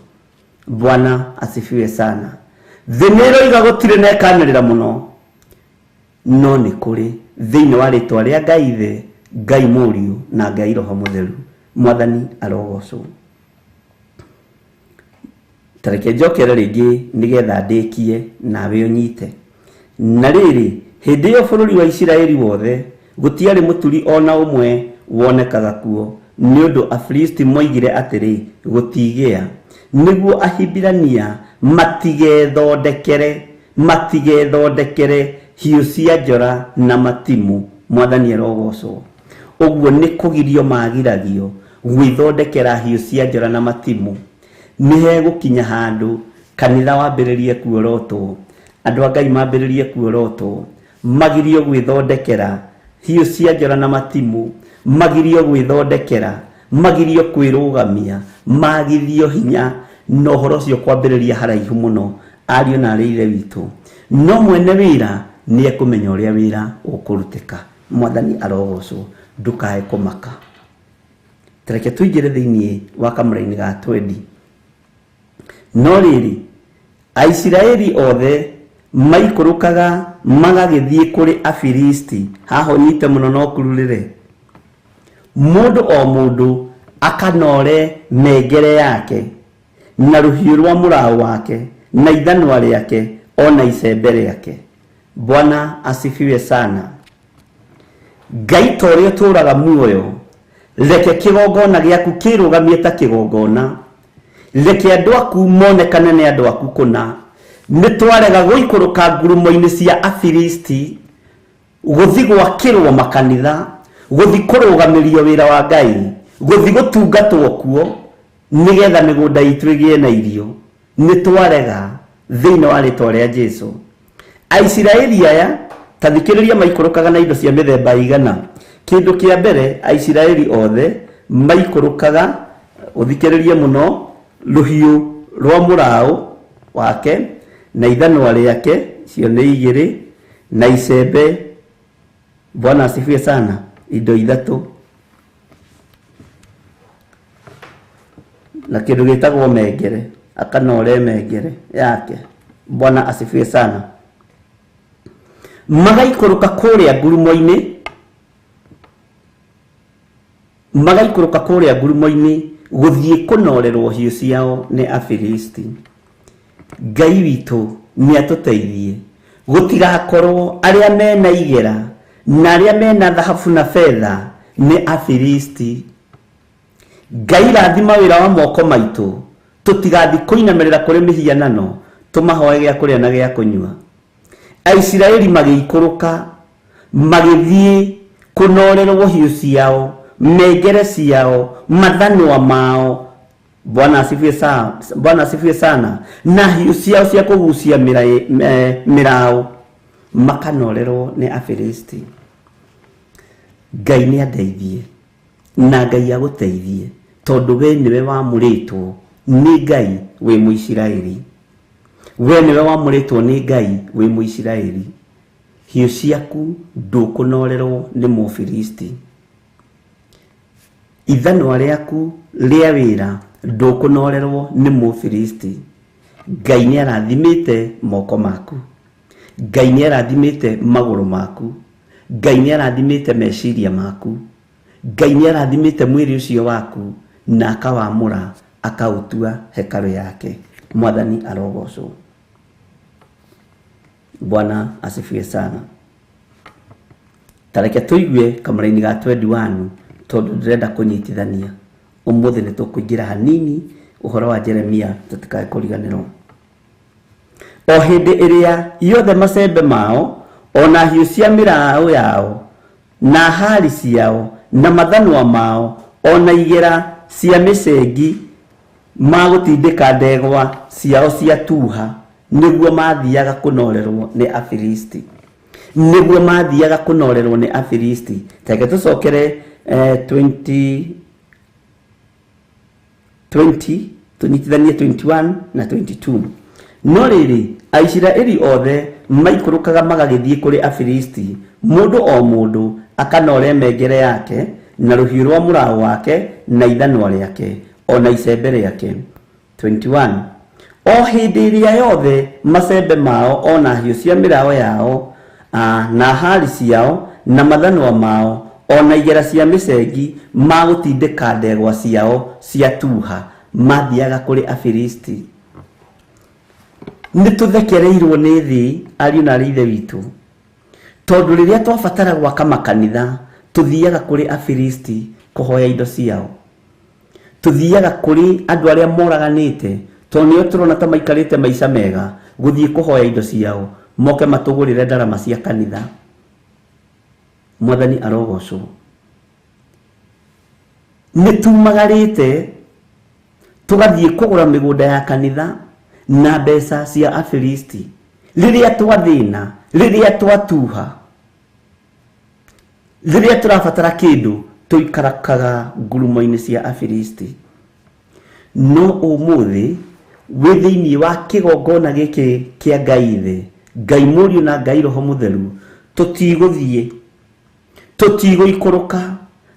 C: Bwana asifiwe sana. Thĩ nĩ ĩroiga gũtirĩ na ĩkanĩrĩra mũno, no nĩ kũrĩ thĩinĩ wa rĩtwa rĩa Ngai Ithe, Ngai Mũriũ na Ngai Roho Mũtheru. Mwathani arogocwo. Ta reke njokere rĩngĩ nĩgetha ndĩkie nawe ũnyite. Na rĩrĩ, hĩndĩ ĩyo bũrũri wa Isiraeli wothe gũtiarĩ mũturi ona ũmwe wonekaga kuo, nĩ ũndũ Afilisti moigire atĩrĩ, gũtigĩa, nĩguo Ahibirania matigethondekere hiũ cia njora na matimu. Mwathani arogocwo. Ũguo nĩ kũgirio magiragio gwĩthondekera hiũ cia njora na matimu. Nĩ hegũkinya handũ kanitha wambĩrĩrie kuorotwo, andũ a Ngai mambĩrĩrie kuorotwo, magirio gwĩthondekera hiũ cia njora na matimu, magirio gwĩthondekera, magirio kwĩrũgamia, magithio hinya, na ũhoro ũcio kwambĩrĩria haraihu mũno, ariũ na arĩ ithe witũ. No mwene wĩra nĩ ekũmenya ũrĩa wĩra ũkũrutĩka. Mwathani arogocwo. Ndũkae kũmaka. Tareke tũingĩre thĩinĩ wa kamũra-inĩ ga 20. No rĩrĩ, Aisiraeli othe maikũrũkaga magagĩthiĩ kũrĩ Afilisti. Haha ũnyite mũno no kururĩre. Mũndũ o mũndũ akanore mengere yake na rũhiũ rwa mũraũ wake na ithanwa rĩake ona icembe rĩake. Bwana asifiwe sana. Ngai ta ũrĩa ũtũũraga muoyo, reke kĩgongona gĩaku kĩrũgamie ta kĩgongona, reke andũ aku monekane nĩ andũ aku kũna. Nĩ twarega gũikũrũka ngurumo-inĩ cia Afilisti, gũthi gwakĩrwo makanitha, gũthi kũrũgamĩrio wĩra wa Ngai, gũthi gũtungatwo kuo, nĩgetha mĩgũnda itũ ĩgĩe na irio. Nĩ twarega thĩinĩ wa rĩtwa rĩa Jesu. Aisiraeli aya ta thikĩrĩria, maikũrũkaga na indo cia mĩthemba igana. Kĩndũ kĩa mbere, Aisiraeli othe maikũrũkaga, ũthikĩrĩrie mũno, rũhiũ rwa mũraũ wake na ithanwa rĩake, icio nĩ igĩrĩ, na icembe. Bwana asifiwe sana. Indo ithatũ, na kĩndũ gĩtagwo mengere, akanore mengere yake. Bwana asifiwe sana. Magaikũrũka kũrĩa ngurumo-inĩ, magaikũrũka kũrĩa ngurumo-inĩ gũthiĩ kũnorerwo hiũ ciao nĩ Afilisti. Ngai witũ nĩ atũteithie gũtigakorwo arĩa mena igera na arĩa mena thahabu na betha Nĩ Afilisti. Ngai rathima wĩra wa moko maitũ, tũtigathiĩ kũinamĩrĩra kũrĩ mĩhianano, tũmahoe gĩa kũrĩa na gĩa kũnyua. Aisiraeli magĩikũrũka magĩthiĩ kũnorerwo hiũ ciao, mengere ciao, mathanwa mao. Bwana asifiwe sana, Bwana asifiwe sana. Na hiũ ciao cia kũgucia mĩraũ makanorerwo nĩ Afilisti. Ngai nĩ andeithie na Ngai agũteithie, tondũ we nĩwe wamũrĩtwo nĩ Ngai wĩ Mũisiraeli. We nĩwe wamũrĩtwo nĩ Ngai wĩ Mũisiraeli. Hiũ ciaku ndũkũnorerwo nĩ Mũfilisti. Ithanwa rĩaku rĩa wĩra ndũkũnorerwo nĩ Mũfilisti. Ngai nĩ arathimĩte moko maku, Ngai nĩ arathimĩte magũrũ maku, Ngai nĩ arathimĩte meciria maku, Ngai nĩ arathimĩte mwĩrĩ ũcio waku, na akawamũra akaũtua hekarũ yake. Mwathani arogocwo. Bwana asifiwe sana. Tareke tũigue kamũraini ga 21, tondũ ndĩrenda kũnyitithania. Ũmũthĩ nĩ tũkũingĩra hanini ũhoro wa Jeremia, tũtikae kũriganĩrwo. O hĩndĩ ĩrĩa yothe macembe mao, ona hiũ cia mĩraũ yao, na hari ciao, na mathanwa mao, ona igera cia mĩcengi magũtindĩka ndegwa ciao cia tuha, nĩguo mathiaga kũnorerwo nĩ Afilisti. Nĩguo mathiaga kũnorerwo nĩ Afilisti. Reke tũcokere 20 20, tũnyitithanie 21 na 22. No rĩrĩ, Aisiraeli othe maikũrũkaga magagĩthiĩ kũrĩ Afilisti, mũndũ o mũndũ akanore mengere yake na rũhiũ rwa mũraũ wake na ithanwa rĩake ona icembe rĩake. 21. O hĩndĩ ĩrĩa yothe macembe mao ona hiũ cia mĩraũ yao, na hari ciao na mathanwa mao ona igera cia mĩcengi magũtindĩka ndegwa ciao cia tuha mathiaga kũrĩ Afilisti. Nĩ tũthekereirwo nĩ thĩ, ariũ na arĩ ithe witũ, tondũ rĩrĩa twabatara gwaka makanitha tũthiaga kũrĩ Afilisti kũhoya indo ciao. Tũthiaga kũrĩ andũ arĩa moraganĩte, tondũ nĩo tũrona ta maikarĩte maica mega, gũthiĩ kũhoya indo ciao moke matũgũrĩre ndarama cia kanitha. Mwathani arogocwo. Nĩ tumagarĩte tũgathiĩ kũgũra mĩgũnda ya kanitha na mbeca cia Afilisti. Rĩrĩa twathĩna, rĩrĩa twatuha, rĩrĩa tũrabatara kĩndũ, tũikarakaga ngurumo-inĩ cia Afilisti. No ũmũthĩ wĩ thĩinĩ wa kĩgongona gĩkĩ kĩa Ngai Ithe, Ngai Mũriũ na Ngai Roho Mũtheru, tũtigũthiĩ, tũtigũikũrũka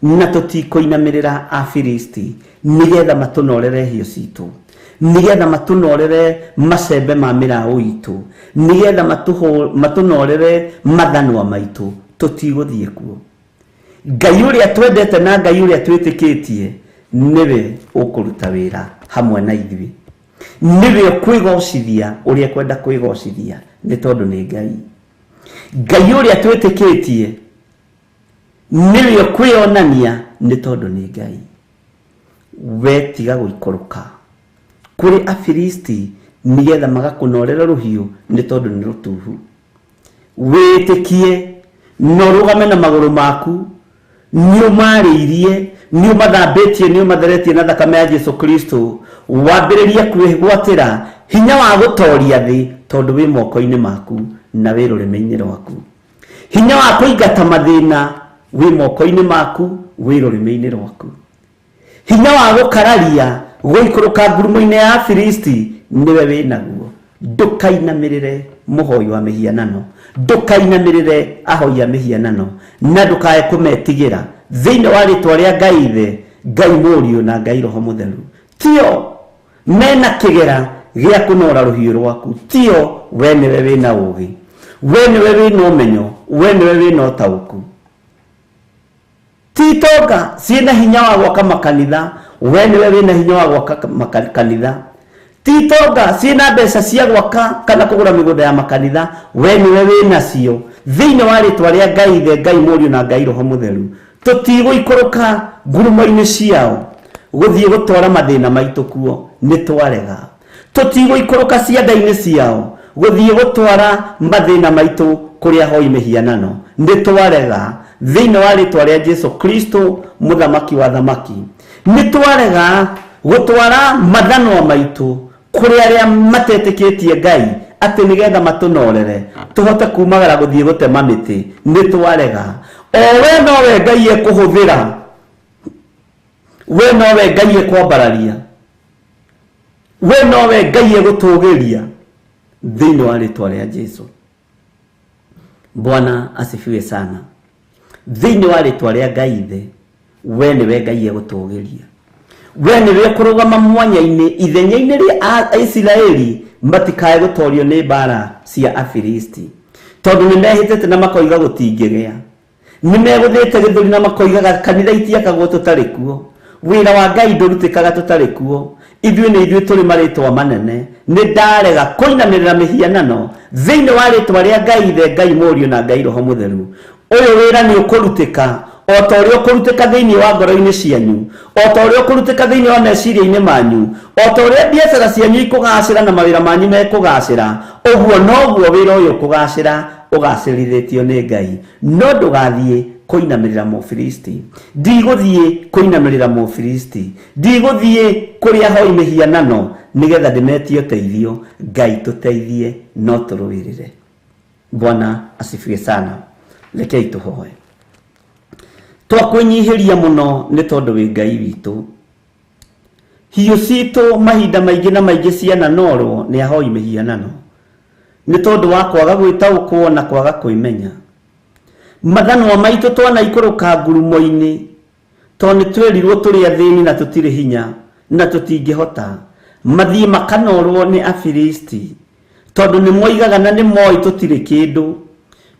C: na tũtikũinamĩrĩra Afilisti nĩgetha matũnorere hiũ citũ, nĩgetha matũnorere macembe ma mĩraũ itũ, nĩgetha matũnorere mathanwa maitũ. Tũtigũthiĩ kuo. Ngai ũrĩa twendete na Ngai ũrĩa twĩtĩkĩtie nĩwe ũkũruta wĩra hamwe na ithuĩ, nĩwe ũkwĩgocithia ũrĩa kwenda kwĩgocithia, nĩ tondũ nĩ Ngai. Ngai ũrĩa twĩtĩkĩtie nĩwe ũkwĩonania, nĩ tondũ nĩ Ngai. We tiga gũikũrũka kũrĩ Afilisti nĩgetha magakũnorera rũhiũ, nĩ tondũ nĩ rũtuhu. Wĩtĩkie na ũrũgame na magũrũ maku, nĩ ũmarĩirie, nĩ ũmathambĩtie, nĩ ũmatheretie na thakame ya Jesu Kristo. Wambĩrĩrie kwĩgwatĩra hinya wa gũtoria thĩ, tondũ wĩ moko-inĩ maku na wĩ rũrĩmĩ-inĩ rwaku. Hinya wa kũingata mathĩna wĩ moko-inĩ maku, wĩ rũrĩmĩ-inĩ rwaku. Hinya wa gũkararia gũikũrũka ngurumo-inĩ ya Afilisti nĩwe wĩ naguo. Ndũkainamĩrĩre mũhoi wa mĩhianano, ndũkainamĩrĩre ahoi a mĩhianano, na ndũkae kũmetigĩra. Thĩinĩ wa rĩtwa rĩa Ngai Ithe, Ngai Mũriũ na Ngai Roho Mũtheru, tio mena kĩgera gĩa kũnora rũhiũ rwaku, tio we nĩwe wĩna ũũgĩ, we nĩwe wĩna ũmenyo, we nĩwe wĩna ũtaũku. Ti itonga ciĩna hinya wa gwaka makanitha, we nĩwe wĩna hinya wa gwaka kanitha. Ti itonga ciĩna mbeca cia gwaka kana kũgũra mĩgũnda ya makanitha, we nĩwe wĩnacio. Thĩinĩ wa rĩtwa rĩa Ngai Ithe, Ngai Mũriũ na Ngai Roho Mũtheru, Tũtigũikũrũka ngurumo-inĩ ciao gũthiĩ gũtwara mathĩna maitũ kuo, nĩ twarega. Tũtigũikũrũka cianda-inĩ ciao gũthiĩ gũtwara mathĩna maitũ kũrĩa hoi mĩhianano, nĩ twarega. Thĩinĩ wa rĩtwa rĩa Jesu Kristo mũthamaki wa thamaki, nĩ twarega gũtwara mathanwa maitũ kũrĩ arĩa matetĩkĩtie Ngai atĩ nĩgetha matũnorere tũhote kumagara gũthiĩ gũtema mĩtĩ, nĩ twarega. O we nowe Ngai ekũhũthĩra, we nowe Ngai ekwambararia, we nowe Ngai egũtũgĩria thĩinĩ wa rĩtwa rĩa Jesu. Bwana asifiwe sana. Thĩinĩ wa rĩtwa rĩa Ngai Ithe, we nĩwe Ngai egũtũgĩria, we nĩwe ũkũrũgama mwanya-inĩ ithenya-inĩ rĩa Isiraeli matikae gũtorio nĩ mbara cia Afilisti, tondũ nĩ mehĩtĩte na makoiga gũtingĩgĩa, nĩ megũthĩte gĩthũri na makoigaga kanitha itiakagwo tũtarĩ kuo, wĩra wa Ngai ndũrutĩkaga tũtarĩ kuo, ithuĩ nĩ ithuĩ tũrĩ marĩtwa manene. Nĩ ndarega kũinamĩrĩra mĩhianano thĩinĩ wa rĩtwa rĩa Ngai Ithe, Ngai Mũriũ na Ngai Roho Mũtheru. Ũyũ wĩra nĩ ũkũrutĩka o ta ũrĩa ũkũrutĩka thĩinĩ wa ngoro-inĩ cianyu, o ta ũrĩa ũkũrutĩka thĩinĩ wa meciria-inĩ manyu, o ta ũrĩa biacara cianyu ikũgacĩra na mawĩra manyu mekũgacĩra, ũguo noguo wĩra ũyũ ũkũgacĩra ũgacĩrithĩtio nĩ Ngai. No ndũgathiĩ kũinamĩrĩra Mũfilisti, ndigũthiĩ kũinamĩrĩra Mũfilisti, ndigũthiĩ kũrĩa hoi mĩhianano nĩgetha ndĩmetie ũteithio. Ngai tũteithie, no tũrũĩrĩre. Bwana asifiwe sana. Rekei tũhoe. Twakwĩnyihĩria mũno nĩ tondũ wĩ Ngai witũ. Hiũ citũ mahinda maingĩ na maingĩ ciananorwo nĩ ahoi mĩhianano nĩ tondũ wa kwaga gwĩtaũkwo na kwaga kwĩmenya. Mathanwa maitũ twanaikũrũka ngurumo-inĩ tondũ nĩ twerirwo tũrĩ athĩni na tũtirĩ hinya na tũtingĩhota, mathiĩ makanorwo nĩ Afilisti tondũ nĩ moigaga na nĩ moĩ tũtirĩ kĩndũ.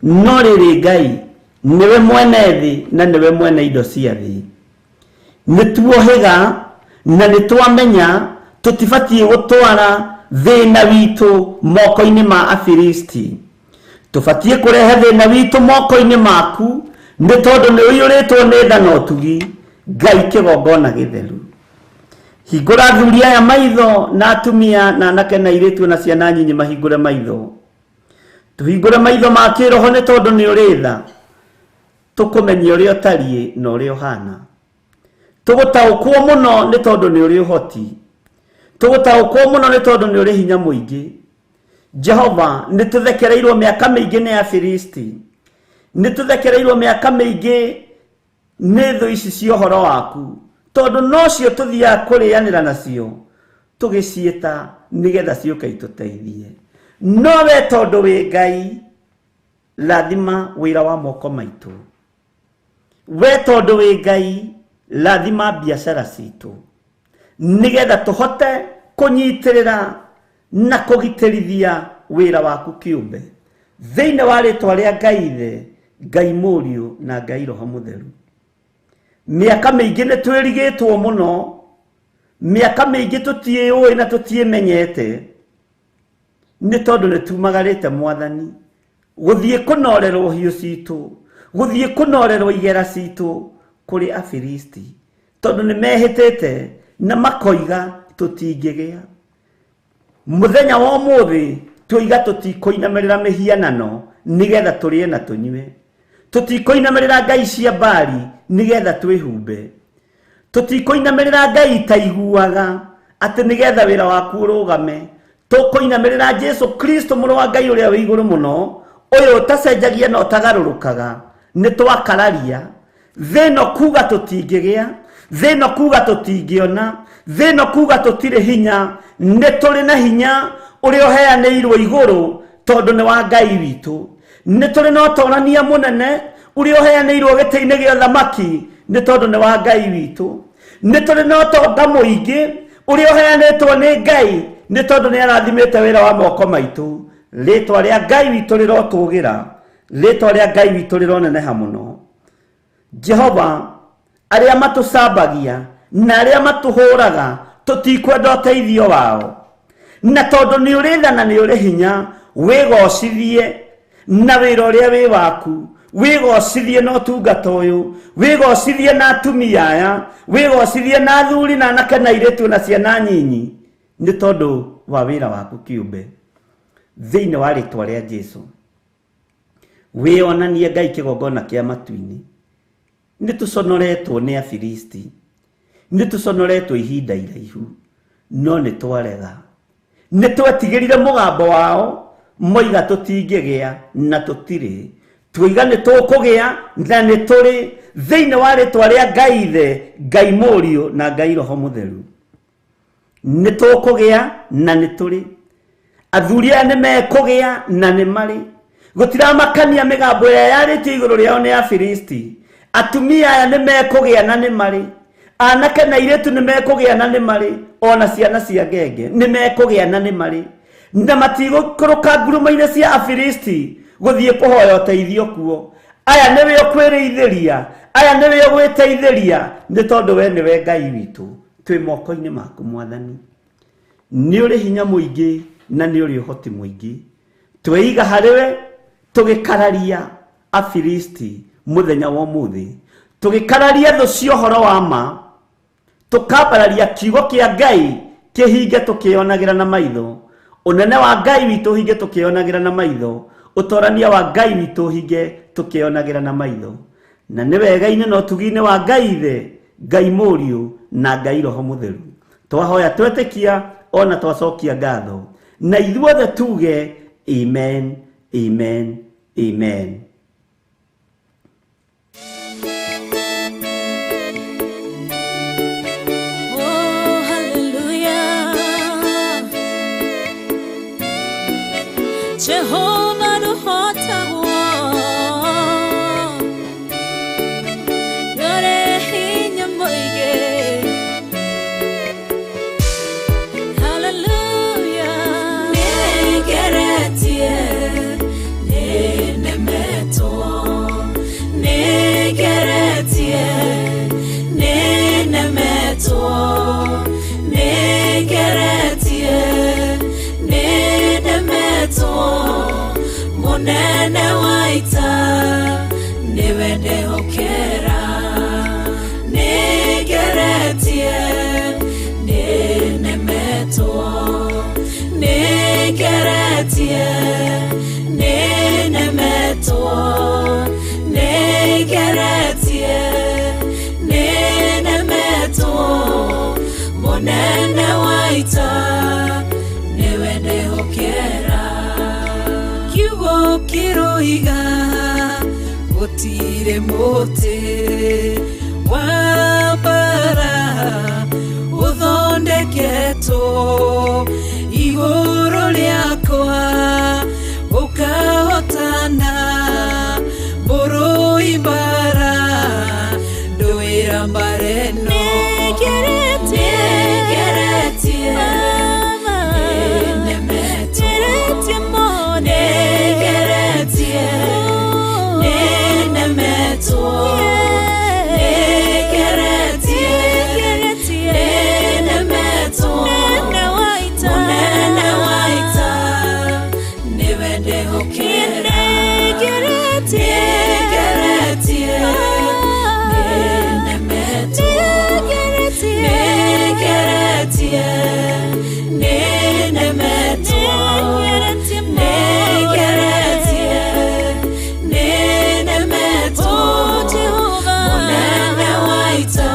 C: No rĩrĩ Ngai nĩwe mwene thĩ na nĩwe mwene indo cia thĩ. Nĩ tuohĩga na nĩ twamenya tũtibatiĩ gũtwara thĩna witũ moko-inĩ ma Afilisti, tũbatiĩ kũrehe thĩna witũ moko-inĩ maku nĩ tondũ nĩ ũiyũrĩtwo nĩ tha na ũtugi. Ngai kĩgongona gĩtheru, hingũra athuri aya maitho na atumia na anake na airĩtu na ciana nyinyi mahingũre maitho. Tũhingũre maitho ma kĩroho nĩ tondũ nĩ ũrĩ tha, tũkũmenye ũrĩa ũtariĩ na ũrĩa ũhana. Tũgũtaũkwo mũno nĩ tondũ nĩ ũrĩ ũhoti, tũgũtaũkwo mũno nĩ tondũ nĩ ũrĩ hinya mũingĩ. Jehova, nĩ tũthekereirwo mĩaka mĩingĩ nĩ Afilisti, nĩ tũthekereirwo mĩaka mĩingĩ nĩ thũ ici cia ũhoro waku, tondũ nocio tũthiaga kũrĩanĩra nacio tũgĩciĩta nĩgetha ciũke itũteithie. No we tondũ wĩ Ngai, rathima wĩra wa moko maitũ. We tondũ wĩ Ngai, rathima biacara citũ nĩgetha tũhote kũnyitĩrĩra na kũgitĩrithia wĩra waku kĩũmbe thĩinĩ wa rĩtwa rĩa Ngai Ithe, Ngai Mũriũ na Ngai Roho Mũtheru. Mĩaka mĩingĩ nĩ twĩrigĩtwo mũno, mĩaka mĩingĩ tũtiĩũĩ na tũtiĩmenyete nĩ tondũ nĩ tumagarĩte Mwathani gũthiĩ kũnorerwo hiũ citũ, gũthiĩ kũnorerwo igera citũ kũrĩ Afilisti, tondũ nĩ mehĩtĩte na makoiga tũtingĩgĩa. Mũthenya wa ũmũthĩ twoiga tũtikũinamĩrĩra mĩhianano nĩgetha tũrĩe na tũnyue, tũtikũinamĩrĩra ngai cia Baali nĩgetha twĩhumbe, tũtikũinamĩrĩra ngai itaiguaga atĩ nĩgetha wĩra waku ũrũgame. Tũkũinamĩrĩra Jesu Kristo mũrũ wa Ngai ũrĩa wĩ igũrũ mũno, ũyũ ũtacenjagia na ũtagarũrũkaga. Nĩ twakararia thĩ ĩno kuga tũtingĩgĩa, thĩ ĩno kuga tũtingĩona, thĩ ĩno kuga tũtirĩ hinya. Nĩ tũrĩ na hinya ũrĩa ũheanĩirwo igũrũ tondũ nĩ wa Ngai witũ. Nĩ tũrĩ na ũtorania mũnene ũrĩa ũheanĩirwo gĩtĩ-inĩ gĩa ũthamaki nĩ tondũ nĩ wa Ngai witũ. Nĩ tũrĩ na ũtonga mũingĩ ũrĩa ũheanĩtwo nĩ Ngai nĩ tondũ nĩ arathimĩte wĩra wa moko maitũ. Rĩtwa rĩa Ngai witũ rĩrotũgĩra, rĩtwa rĩa Ngai witũ rĩroneneha mũno. Jehova, arĩa matũcambagia na arĩa matũhũraga tũtikwenda ũteithio wao, na tondũ nĩ ũrĩ tha na nĩ ũrĩ hinya, wĩgocithie na wĩra ũrĩa wĩ waku,
D: Wĩgocithie na ũtungata ũyũ, wĩgocithie na atumia aya, wĩgocithie na athuri na anake na airĩtu na ciana nyinyi, nĩ tondũ wa wĩra waku kĩũmbe. Thĩinĩ wa rĩtwa rĩa Jesu, wĩonanie Ngai kĩgongona kĩa matu-inĩ. Nĩ tũconoretwo nĩ Afilisti, nĩ tũconoretwo ihinda iraihu, no nĩ twarega. Nĩ twetigĩrire mũgambo wao, moiga tũtingĩgĩa na tũtirĩ, twoiga nĩ tũkũgĩa na nĩ tũrĩ. Thĩinĩ wa rĩtwa rĩa Ngai Ithe, Ngai Mũriũ na Ngai Roho Mũtheru, nĩ tũkũgĩa na nĩ tũrĩ. Athuri aya nĩ mekũgĩa na nĩ marĩ. Gũtiramakania mĩgambo ĩrĩa yarĩtio igũrũ rĩao nĩ Afilisti. Atumia aya nĩ mekũgĩa na nĩ marĩ. Anake na airĩtu nĩ mekũgĩa na nĩ marĩ. Ona ciana cia ngenge nĩ mekũgĩa na nĩ marĩ. Na matigũikũrũka ngurumo-inĩ cia Afilisti gũthiĩ kũhoya ũteithio kuo. Aya nĩwe ũkwĩrĩithĩria, aya nĩwe ũgwĩteithĩria, nĩ tondũ we nĩwe Ngai witũ. Twĩ moko-inĩ maku Mwathani. Nĩ ũrĩ hinya mũingĩ na nĩ ũrĩ ũhoti mũingĩ. Tweiga harĩwe tũgĩkararia Afilisti mũthenya wa ũmũthĩ, tũgĩkararia thũ cia ũhoro wa ma, tũkambararia kiugo kĩa Ngai kĩhinge tũkĩonagĩra na maitho, ũnene wa Ngai witũ ũhinge tũkĩonagĩra na maitho, ũtorania wa Ngai witũ ũhinge tũkĩonagĩra na maitho. Na nĩ wega-inĩ na ũtugi-inĩ wa Ngai Ithe, Ngai Mũriũ na Ngai Roho Mũtheru, twahoya twetĩkia ona twacokia ngatho, na ithuothe tuge amen, amen, amen.
F: Oh, hallelujah. Jehovah nũhotagwo, nĩũrĩ hinya mũingĩ. Hallelujah. Nĩngeretie, nĩnemetwo, nĩngeretie, nĩnemetwo, nĩngeretie, nĩnemetwo. Mũnene wa ita nĩwe ndehokera. Nĩngeretie, nĩnemetwo, nĩngeretie, nĩnemetwo, nĩngeretie, nĩnemetwo. Mũnene wa ita nĩwe ndehokera. Kiugo kĩroiga gũtirĩ mũtĩ wa mbara ũthondeketwo igũrũ rĩakwa ũkahotana. Mũrũi mbara ndũĩra mbara ĩno. Nĩngeretie, nĩnemetwo, nĩngeretie, nĩnemetwo, nĩngeretie, nĩnemetwo. Mũnene wa ita nĩwe ndehokera. Nĩngeretie, nĩnemetwo, nĩngeretie, nĩnemetwo, nĩngeretie, nĩnemetwo. Mũnene wa ita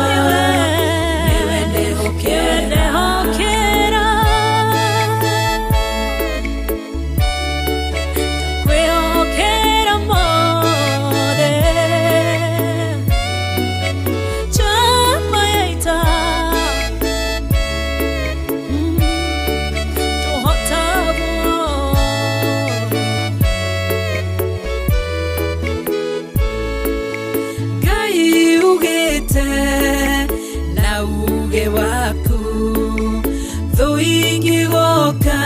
F: nĩwe ndehokera. Kwĩhokera mothe chama ya ita tũhotagwo. Ngai ugĩte na uge waku, thũ ingĩgoka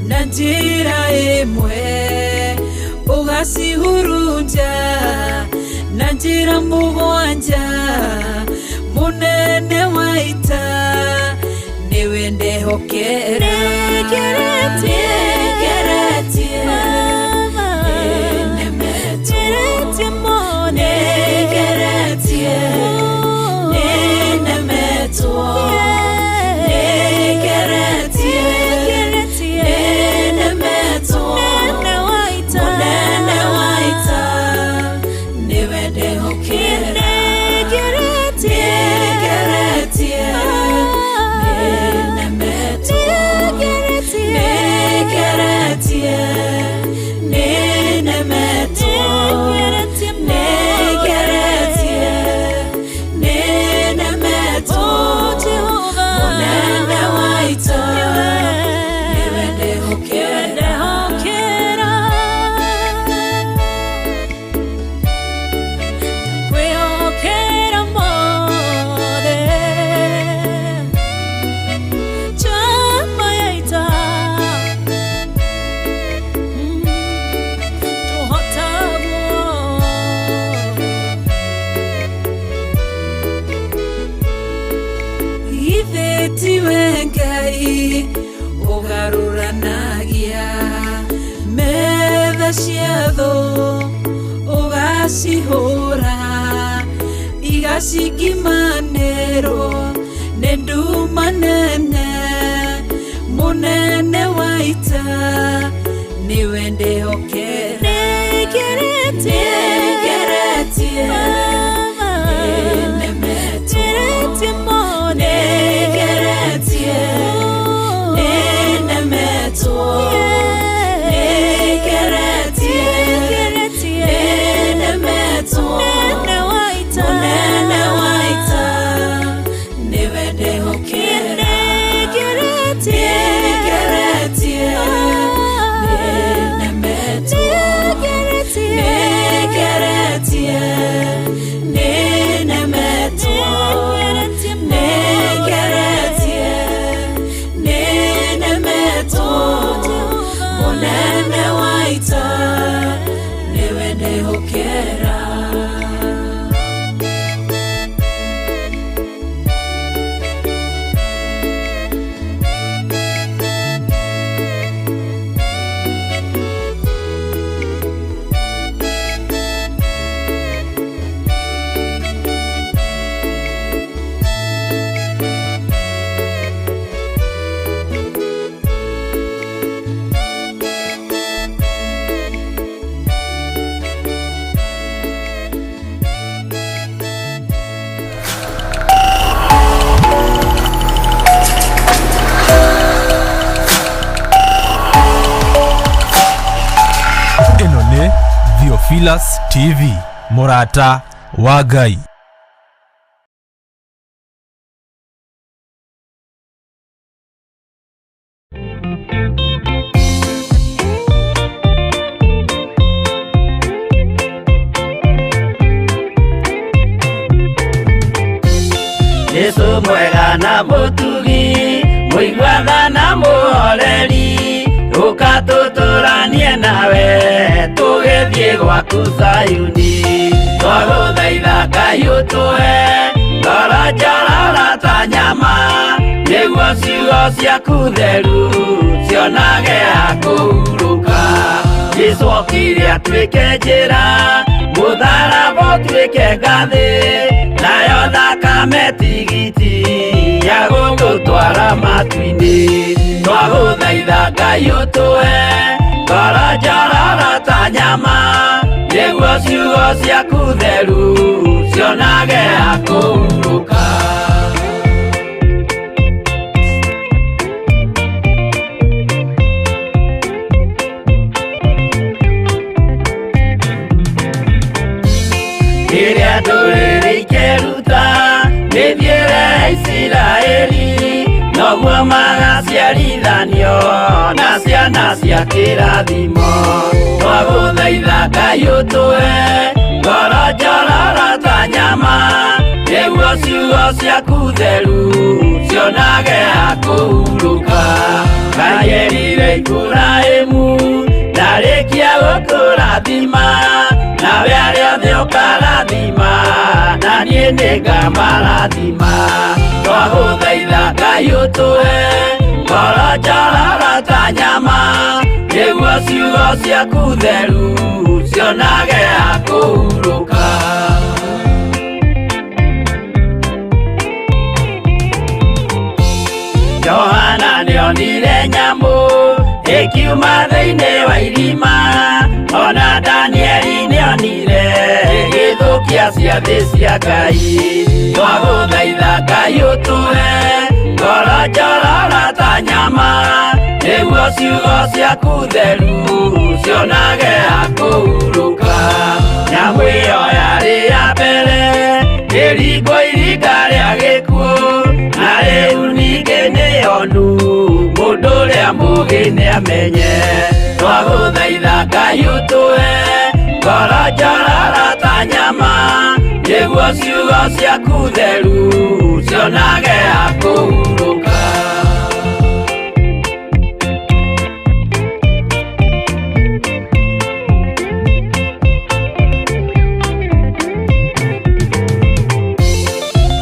F: na njĩra ĩmwe ũgacihurunja na njĩra mũgwanja. Mũnene wa ita nĩwe ndehokera. Nĩngeretie, nĩnemetwo, Nĩngeretie, nĩnemetwo. Nĩngeretie, nĩnemetwo. Mũnene wa ita, nĩwe ndehokera. Nĩngeretie, nĩnemetwo. Nĩngeretie, nĩnemetwo. Nĩngeretie, nĩnemetwo. Mũnene wa ita, nĩwe ndehokera.
G: Kwĩhokera mothe njamba ya ita tũhotagwo
F: Githĩ tiwe Ngai ũgarũranagia metha cia thũ ũgacihũra igacingimanĩrwo nĩ nduma nene mũnene wa ita nĩwe ndehokera.
G: Nĩngeretie,
F: Nĩngeretie, nĩnemetwo. Nĩngeretie, nĩnemetwo. Nĩngeretie, nĩnemetwo. Mũnene wa ita, nĩwe ndehokera. Nĩngeretie, nĩnemetwo. Nĩngeretie, nĩnemetwo. Nĩngeretie, nĩnemetwo. Mũnene wa ita, nĩwe ndehokera.
A: Ĩno nĩ Theophilus TV, mũrata wa Ngai.
E: Jesu mwega na mũtugi mũiguana na mũhoreri ũka tũtũranie nawe tũgĩthiĩ gwaku Zayuni twagũthaitha Ngai ũtũhe ngoro njororo ta nyama nĩguo ciugo ciaku theru cionage ha kũhurũka. Jesu okire atuĩke njĩra mũtharaba ũtuĩke ngathĩ nayo thakame tigiti ya gũtũtwara matu-inĩ. Twagũthaitha Ngai ũtũhe ngoro njororo ta nyama nĩguo ciugo ciaku theru cionage ha kũhurũka. Rĩrĩa ndũrĩrĩ ikeruta mĩthiĩre ya Isiraeli noguo magaciarithanio na ciana cia kĩrathimo. Twagũthaitha Ngai ũtũhe ngoro njororo ta nyama nĩguo ciugo ciaku theru cionage ha kũhurũka. Ngai erire Iburahĩmu ndarĩkia gũkũrathima nawe arĩa othe ũkarathima na niĩ nĩngamarathima. Twagũthaitha Ngai ũtũhe ngoro njororo ta nyama nĩguo ciugo ciaku theru cionage ha kũhurũka. nĩonire nyamũ ĩkiuma thĩinĩ wa irima ona Danieli nĩonire ĩgĩthũkia ciathĩ cia Ngai twagũthaitha Ngai ũtũhe ngoro njororo ta nyama nĩguo ciugo ciaku theru cionage ha kũhurũka nyamũ ĩyo yarĩ ya mbere ĩringwo iringa rĩa gĩkuũ na rĩu ningĩ nĩyonu mũndũ ũrĩa mũũgĩ nĩamenye twagũthaitha Ngai ũtũhe ngoro njororo ta nyama nĩguo ciugo ciaku theru cionage ha kũhurũka.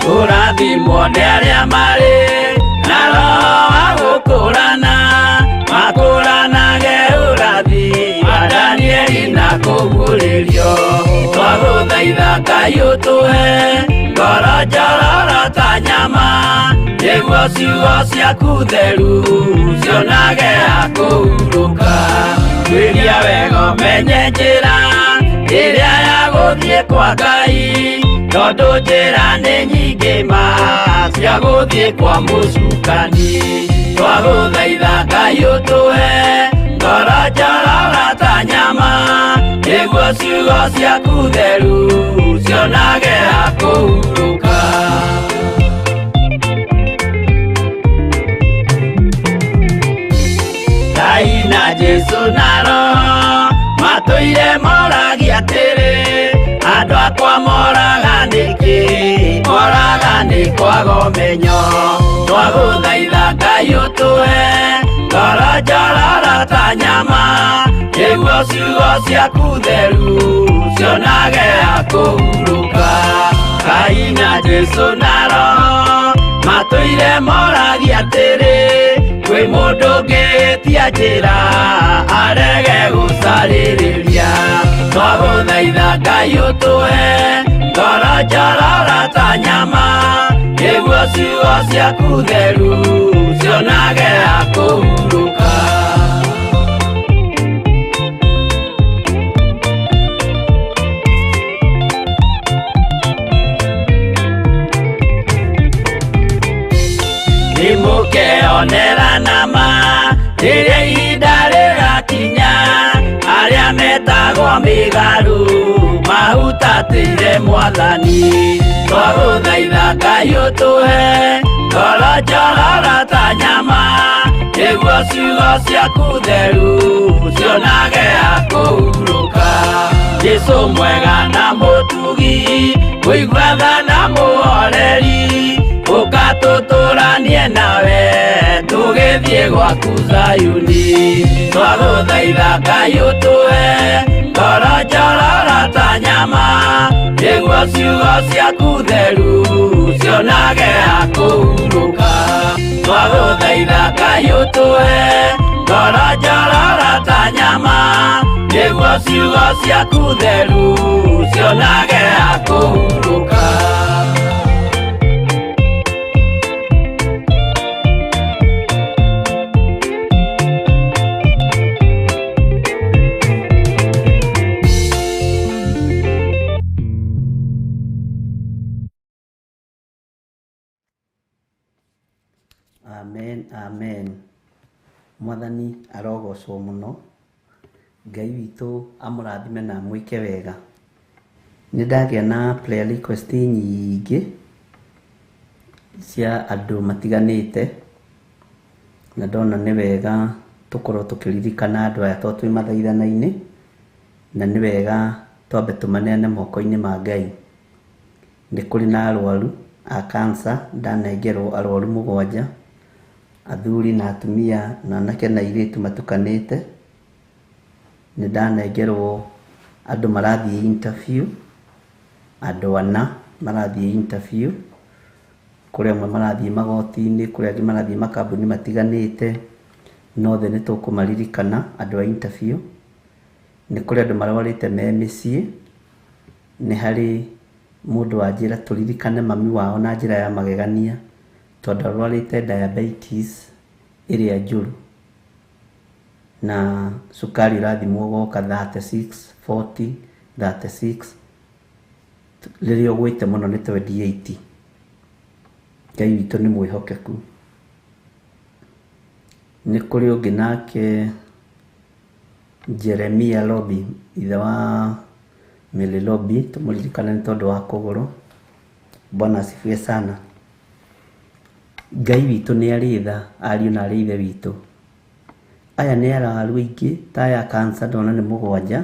E: Kũrathimwo nĩ arĩa marĩ na roho wa gũkũrana makũranage ũrathi wa Danieli na kũguũrĩrio twagũthaitha Ngai ũtũhe ngoro njororo ta nyama nĩguo ciugo ciaku theru cionage ha kũhurũka tuĩria wega ũmenye njĩra ĩrĩa ya gũthiĩ kwa Ngai tondũ njĩra nĩ nyingĩ ma cia gũthiĩ kwa mũcukani twagũthaitha Ngai ũtũhe ngoro njororo ta nyama nĩguo ciugo ciaku theru cionage ha kũhurũka. Ngai na Jesũ na Roho matũire moragia atĩrĩ andũ akwa moraga nĩkĩ moraga nĩ kwaga ũmenyo twagũthaitha Ngai ũtũhe ngoro njororo ta nyama nĩguo ciugo ciaku theru cionage ha kũhurũka Ngai na Jesũ na Roho matũire moragia atĩrĩ kwĩ mũndũ ũngĩtia njĩra arege gũcarĩrĩria twagũthaitha Ngai ũtũhe ngoro njororo ta nyama nĩguo ciugo ciaku theru cionage ha kũhurũka. Nĩmũkeonera nama rĩrĩa ihinda rĩgakinya arĩa metagwo mĩgarũ mahutatĩire Mwathani twagũthaitha Ngai ũtũhe ngoro njororo ta nyama nĩguo ciugo ciaku theru cionage ha kũhurũka Jesũ mwega na mũtugi mũigua tha na mũhoreri ũka tũtũranie nawe tũgĩthiĩ gwaku Zayuni twagũthaitha Ngai ũtũhe ngoro njororo ta nyama nĩguo ciugo ciaku theru cionage ha kũhurũka twagũthaitha Ngai ũtũhe ngoro njororo ta nyama nĩguo ciugo ciaku theru cionage ha kũhurũka.
D: Amen, amen. Mwathani arogocwo mũno Ngai witũ amũrathime na amwĩke wega. Nĩ ndagĩa na prayer request nyingĩ cia andũ matiganĩte na ndona nĩ wega tũkorwo tũkĩririkana andũ aya tondũ twĩ mathaithana-inĩ na nĩ wega twambe tũmaneane moko-inĩ ma Ngai. Nĩ kũrĩ na arwaru a cancer, ndanengerwo arwaru 7, athuri na atumia na anake na airĩtu matukanĩte. Nĩ ndanengerwo andũ marathiĩ interview, andũ 4 marathiĩ interview, kũrĩ amwe marathiĩ magoti-inĩ, kũrĩ angĩ marathiĩ makambuni matiganĩte, no othe nĩ tũkũmaririkana andũ a interview. Nĩ kũrĩ andũ marwarĩte me mĩciĩ, nĩ harĩ mũndũ wanjĩra tũririkane mami wao na njĩra ya magegania tondũ arwarĩte diabetes
C: ĩrĩa njũru. Na cukari ũrathimwo ũgoka 36, 40, 36, rĩrĩa ũgwĩte mũno nĩ 28. Ngai witũ nĩ mwĩhokeku. Nĩ kũrĩ ũngĩ nake Jeremia Lobi, ithe wa Mary Lobi, tũmũririkane nĩ tondũ wa kũgũrũ. Bwana asifiwe sana. Ngai witũ nĩ arĩ tha, ariũ na arĩ ithe witũ. Aya nĩ arwaru aingĩ ta aya cancer ndona nĩ 7.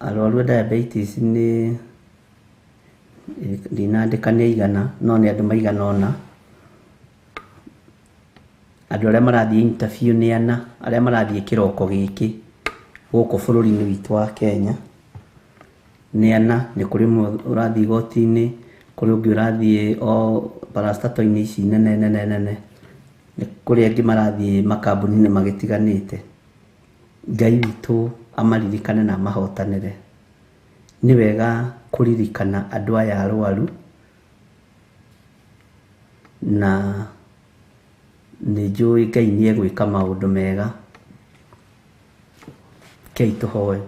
C: Arwaru a diabetes nĩ ndinandĩka nĩ aigana, no nĩ andũ maigana ũna. Andũ arĩa marathiĩ interview nĩ 4, arĩa marathiĩ kĩroko gĩkĩ gũkũ bũrũri-inĩ witũ wa Kenya nĩ 4. Nĩ kũrĩ ũmwe ũrathiĩ igoti-inĩ, kũrĩ ũngĩ ũrathiĩ o parastato-inĩ ici nene nene nene, nĩ kũrĩ angĩ marathiĩ makambuni-inĩ magĩtiganĩte. Ngai witũ amaririkane na amahotanĩre. Nĩ wega kũririkana andũ aya arwaru, na nĩ njũĩ Ngai nĩ egwĩka maũndũ mega. Rekei tũhoe.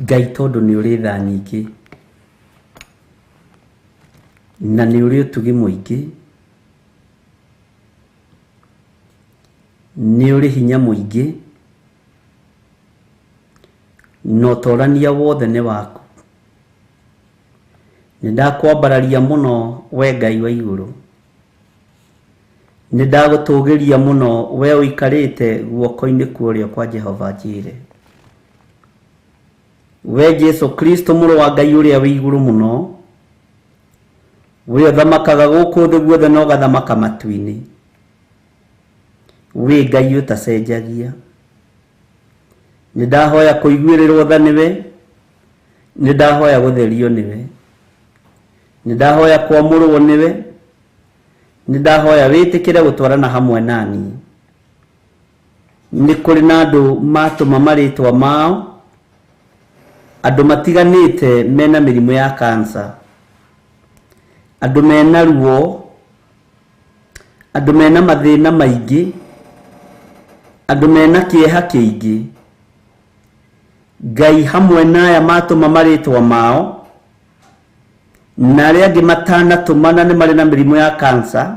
C: Ngai tondũ nĩ ũrĩ tha nyingĩ na nĩ ũrĩ ũtugi mũingĩ, nĩ ũrĩ hinya mũingĩ, na ũtorania wothe nĩ waku. Nĩ ndakwambararia mũno we Ngai wa igũrũ, nĩ ndagũtũgĩria mũno we ũikarĩte guoko-inĩ kwa ũrĩo kwa Jehova Njire. We Jesu Kristo mũrũ wa Ngai ũrĩa wĩ igũrũ mũno, we ũthamakaga gũkũ thĩ guothe na ũgathamaka matu-inĩ, wĩ Ngai ũtacenjagia. Nĩ ndahoya kũiguĩrĩrwo tha nĩwe, nĩ ndahoya gũtherio nĩwe, nĩ ndahoya kwamũrwo nĩwe, nĩ ndahoya wĩtĩkĩre gũtwarana hamwe naniĩ. Nĩ kũrĩ na andũ matũma marĩtwa mao, andũ matiganĩte mena mĩrimũ ya cancer, andũ mena ruo, andũ mena mathĩna maingĩ, andũ mena kĩeha kĩingĩ. Ngai hamwe na aya matũma marĩtwa mao na arĩa angĩ matanatũmana nĩ marĩ na mĩrimũ ya cancer,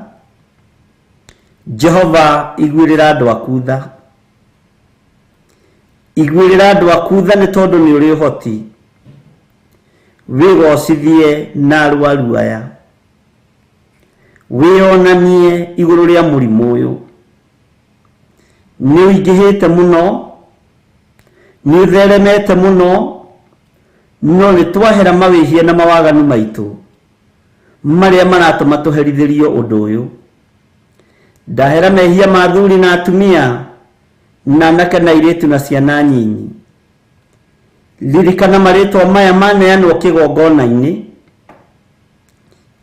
C: Jehova iguĩrĩra andũ aku tha. Iguĩrĩra andũ aku tha nĩ tondũ nĩ ũrĩ ũhoti. Wĩgocithie na arwaru aya, wĩonanie igũrũ rĩa mũrimũ ũyũ. Nĩ ũingĩhĩte mũno, nĩ ũtheremete mũno, no nĩ twahera mawĩhia na mawaganu maitũ marĩa maratũma tũherithĩrio ũndũ ũyũ. Ndahera mehia ma athuri na atumia na anake na airĩtu na ciana nyinyi. Ririkana marĩtwa maya maneanwo kĩgongona-inĩ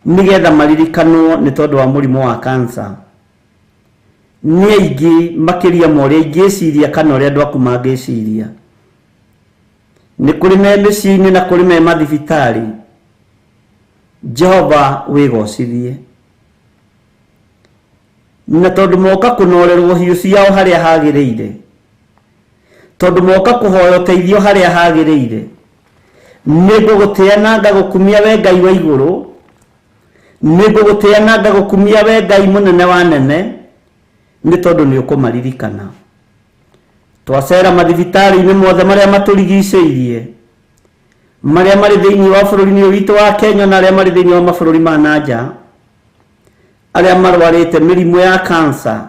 C: nĩgetha maririkanwo nĩ tondũ wa mũrimũ wa cancer. Nĩ aingĩ makĩria ma ũrĩa ingĩciria kana ũrĩa andũ aku mangĩciria. Nĩ kũrĩ me mĩciĩ-inĩ na kũrĩ me mathibitarĩ. Jehova wĩgocithie. Na tondũ moka kũnorerwo hiũ ciao harĩa hagĩrĩire, tondũ moka kũhoya ũteithio harĩa hagĩrĩire, nĩ ngũgũtĩa na ngagũkumia we Ngai wa igũrũ, nĩ ngũgũtĩa na ngagũkumia we Ngai mũnene wa nene, nĩ tondũ nĩ ũkũmaririkana. Twacera mathibitarĩ-inĩ mothe marĩa matũrigicĩirie, marĩa marĩ thĩinĩ wa bũrũri-inĩ ũyũ witũ wa Kenya na arĩa marĩ thĩinĩ wa mabũrũri ma na nja, arĩa marwarĩte mĩrimũ ya cancer,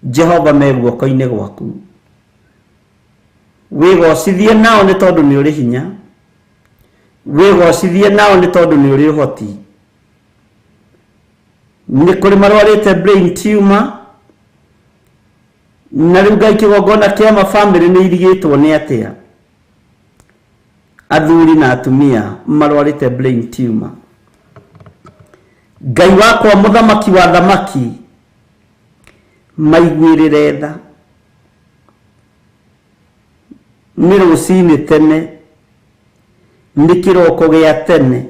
C: Jehova me guoko-inĩ gwaku. Wĩgocithie nao nĩ tondũ nĩ ũrĩ hinya, wĩgocithie nao nĩ tondũ nĩ ũrĩ ũhoti. Nĩ kũrĩ marwarĩte brain tumor, na rĩu Ngai kĩgongona kĩa mabamĩrĩ nĩ irigĩtwo nĩ atĩa. Athuri na atumia marwarĩte brain tumor. Ngai wakwa mũthamaki wa thamaki, maiguĩrĩre tha. Nĩ rũcinĩ tene, nĩ kĩroko gĩa tene,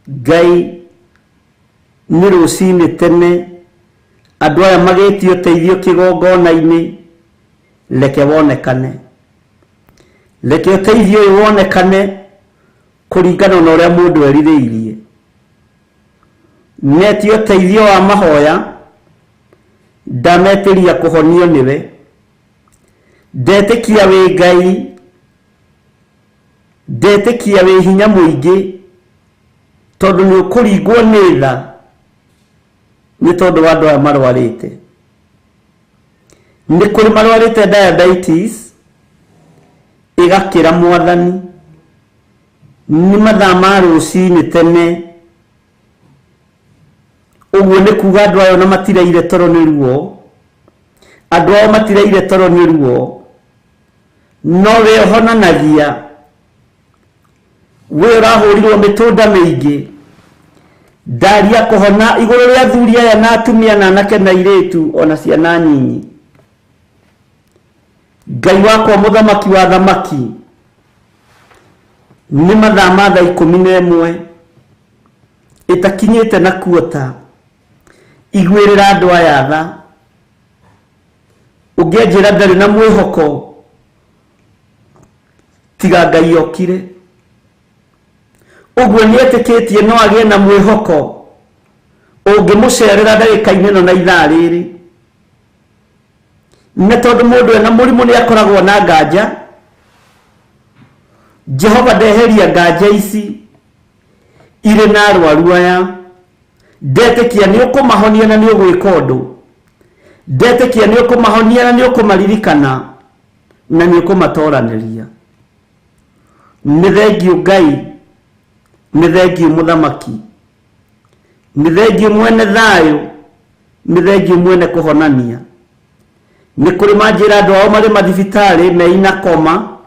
C: Ngai
D: Nĩ rũcinĩ tene andũ aya magĩtio ũteithio kĩgongona-inĩ, reke wonekane, reke ũteithio ũyũ wonekane kũringana na ũrĩa mũndũ erirĩirie. Metio ũteithio wa mahoya, ndametĩria kũhonio nĩwe, ndetĩkia wĩ Ngai, ndetĩkia wĩ hinya mũingĩ, tondũ nĩ ũkũringwo nĩ tha nĩ tondũ wa andũ aya marwarĩte. Nĩ kũrĩ marwarĩte diabetes ĩgakĩra mwathani, nĩ mathaa ma rũcinĩ tene, ũguo nĩ kuga andũ aya ona matiraire toro nĩ ruo, andũ ao matiraire toro nĩ ruo, no we ũhonanagia, we ũrahũrirwo mĩtũnda mĩingĩ, ndaria kũhona igũrũ rĩa athuri aya na atumia na anake na airĩtu ona ciana nyinyi. Ngai wakwa mũthamaki wa thamaki, nĩ mathaa ma thaa 11 ĩtakinyĩte na kuota, iguĩrĩra andũ aya tha. Ũngĩanjĩra ndarĩ na mwĩhoko, tiga Ngai okire. Ũguo nĩ etĩkĩtie no agĩe na mwĩhoko ũngĩmũcerera ndagĩka-inĩ ĩno na ithaa rĩrĩ. Nĩ tondũ mũndũ ena mũrimũ nĩ akoragwo na nganja. Jehova ndeheria nganja ici irĩ na arwaru aya. Ndetĩkia nĩ ũkũmahonia na nĩ ũgwĩka ũndũ. Ndetĩkia nĩ ũkũmahonia na nĩ ũkũmaririkana na nĩ ũkũmatoranĩria. Nĩ thengiũ Ngai, nĩ thengiũ mũthamaki, nĩ thengiũ mwene thayũ, nĩ thengiũ mwene kũhonania. Nĩ kũrĩ manjĩra andũ ao marĩ mathibitarĩ meina koma,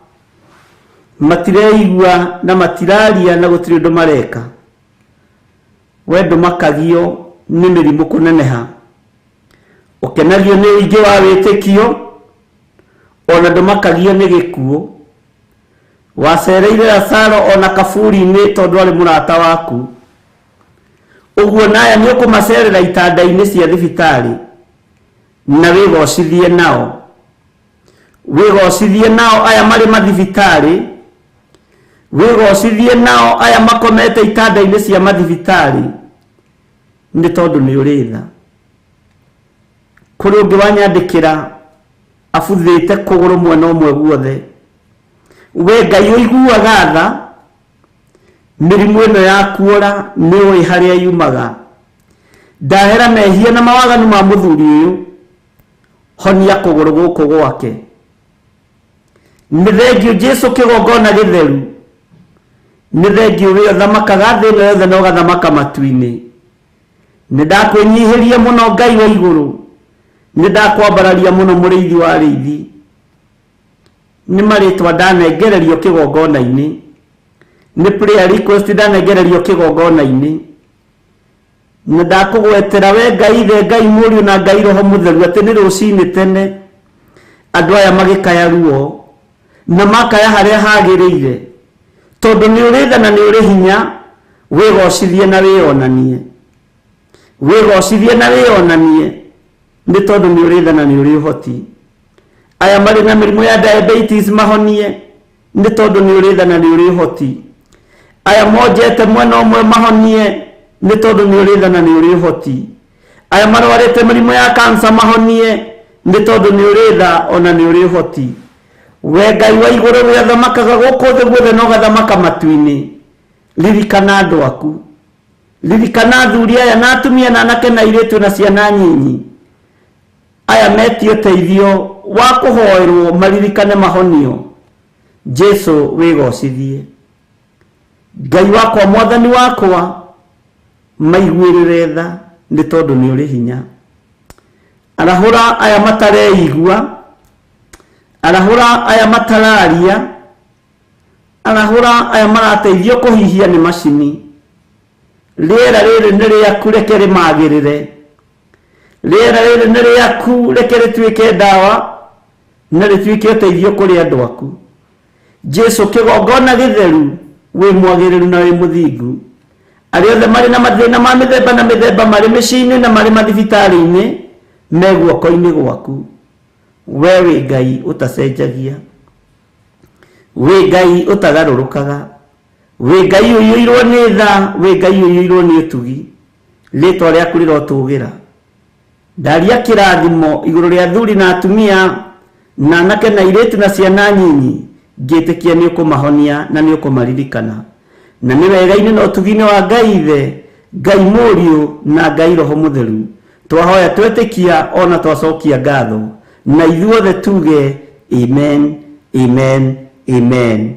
D: matireigua na matiraria na gũtirĩ ũndũ mareka. We ndũmakagio nĩ mĩrimũ kũneneha, ũkenagio nĩ ũingĩ wa wĩtĩkio, ona ndũmakagio nĩ gĩkuũ. Wacereire Lazaro ona kaburi-inĩ tondũ arĩ mũrata waku. Ũguo naya nĩ ũkũmacerera itanda-inĩ cia thibitarĩ na wĩgocithie nao. Wĩgocithie nao aya marĩ mathibitarĩ, wĩgocithie nao aya makomete itanda-inĩ cia mathibitarĩ, nĩ tondũ nĩ ũrĩ tha. Kũrĩ ũngĩ wanyandĩkĩra abuthĩte kũgũrũ mwena ũmwe guothe. We Ngai ũiguaga tha, mĩrimũ ĩno ya kuora nĩ ũĩ harĩa yumaga. Ndahera mehia na mawaganu ma mũthuri ũyũ, honia kũgũrũ gũkũ gwake. Nĩ thengiũ Jesu kĩgongona gĩtheru, nĩ thengiũ we ũthamakaga thĩ ĩno yothe na ũgathamaka matu-inĩ. Nĩ ndakwĩnyihĩria mũno Ngai wa igũrũ, nĩ ndakwambararia mũno mũrĩithi wa arĩithi. Nĩ marĩtwa ndanengererio kĩgongona-inĩ, nĩ prayer request ndanengererio kĩgongona-inĩ, na ndakũgwetera we Ngai Ithe, Ngai Mũriũ na Ngai Roho Mũtheru atĩ nĩ rũcinĩ tene andũ aya magĩkaya ruo na makaya harĩa hagĩrĩire, tondũ nĩ ũrĩ tha na nĩ ũrĩ hinya. Wĩgocithie na wĩonanie, wĩgocithie na wĩonanie, nĩ tondũ nĩ ũrĩ tha na nĩ ũrĩ ũhoti. Aya marĩ na mĩrimũ ya diabetes mahonie, nĩ tondũ nĩ ũrĩ tha na nĩ ũrĩ ũhoti. Aya monjete mwena ũmwe mahonie, nĩ tondũ nĩ ũrĩ tha na nĩ ũrĩ ũhoti. Aya marwarĩte mĩrimũ ya cancer mahonie, nĩ tondũ nĩ ũrĩ tha ona nĩ ũrĩ ũhoti. We Ngai wa igũrũ we ũthamakaga gũkũ thĩ guothe na ũgathamaka matu-inĩ, ririkana andũ aku, ririkana athuri aya na atumia na anake na airĩtu na ciana nyinyi, aya metie ũteithio wa kũhoerwo maririkane mahonio. Jesu wĩgocithie. Ngai wakwa mwathani wakwa, maiguĩrĩre tha nĩ tondũ nĩ ũrĩ hinya. Arahũra aya matareigua, arahũra aya matararia, arahũra aya marateithio kũhihia nĩ macini. Rĩera rĩrĩ nĩ rĩaku, reke rĩmagĩrĩre. Rĩera rĩrĩ nĩ rĩaku, reke rĩtuĩke ndawa na rĩtuĩke ũteithio kũrĩ andũ aku. Jesu kĩgongona gĩtheru, wĩ mwagĩrĩru na wĩ mũthingu. Arĩa othe marĩ na mathĩna ma mĩthemba na mĩthemba, marĩ mĩciĩ-inĩ na marĩ mathibitarĩ-inĩ, me guoko-inĩ gwaku. We wĩ Ngai ũtacenjagia, wĩ Ngai ũtagarũrũkaga, wĩ Ngai ũiyũirwo nĩ tha, wĩ Ngai ũiyũirwo nĩ ũtugi. Rĩtwa rĩaku rĩrotũgĩra. Ndaria kĩrathimo igũrũ rĩa athuri na atumia na anake na airĩtu na ciana nyinyi, ngĩtĩkia nĩ ũkũmahonia na nĩ ũkũmaririkana. Na nĩ wega-inĩ na ũtugi-inĩ wa Ngai Ithe, Ngai Mũriũ na Ngai Roho Mũtheru, twahoya twetĩkia ona twacokia ngatho, na ithuothe tuge amen, amen, amen.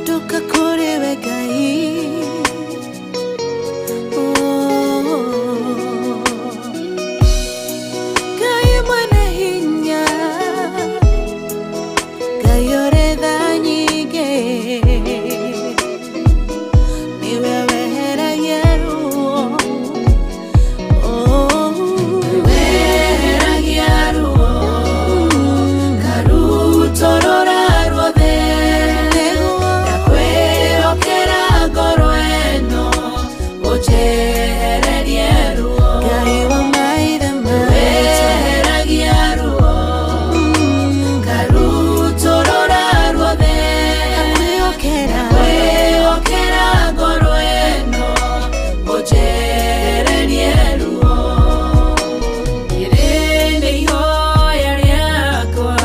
F: Ndoka kũrĩ we Ngai. Oh. Ngai mwene hinya, Ngai ũrĩ tha nyingĩ, nĩwe weheragia ruo. Oh.
G: Weheragia ruo, ngarutũrũra ruothe, ndakwĩhokera ngoro ĩno, ũnjehererie ruo.
F: Ngai wa maithe maitũ.
G: Weheragia ruo, ngarutũrũra ruothe,
F: Ndakwĩhokera.
G: ndakwĩhokera ngoro ĩno, ũnjehererie ruo. Rĩrĩ nĩ ihoya rĩakwa,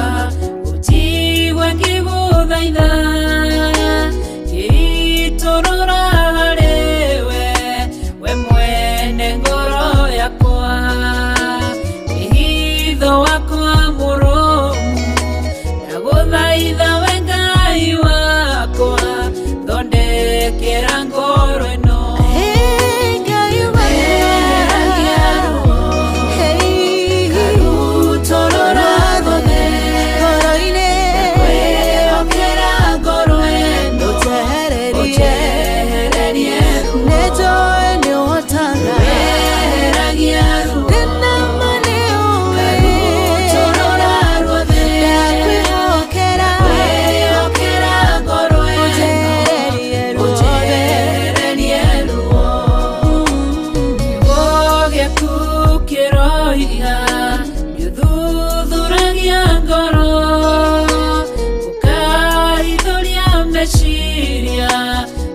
G: ũnjigue ngĩgũthaitha, ngĩitũrũra harĩwe, we mwene ngoro yakwa. Wĩhitho wakwa mũrũmu, ndagũthaitha we Ngai wakwa, thondekera ngoro ĩno.
F: Hey, Ngai wa
G: Weheragia ruo,
F: Hey,
G: ngarutũrũra ruothe,
F: ngoro-inĩ.
G: ndakwĩhokera ngoro ĩno,
F: Ũnjehererie.
G: ũnjehererie ruo.
F: Nĩnjũĩ nĩũhotaga.
G: Weheragia ruo,
F: Ndĩna ma nĩũĩ.
G: ngarutũrũra ruothe,
F: Ndakwĩhokera.
G: ndakwĩhokera ngoro ĩno,
F: Ũnjehererie ruothe.
G: ũnjehererie ruo. Kiugo gĩaku kĩroiga nĩũthuthuragia ngoro, ũkaithũria meciria,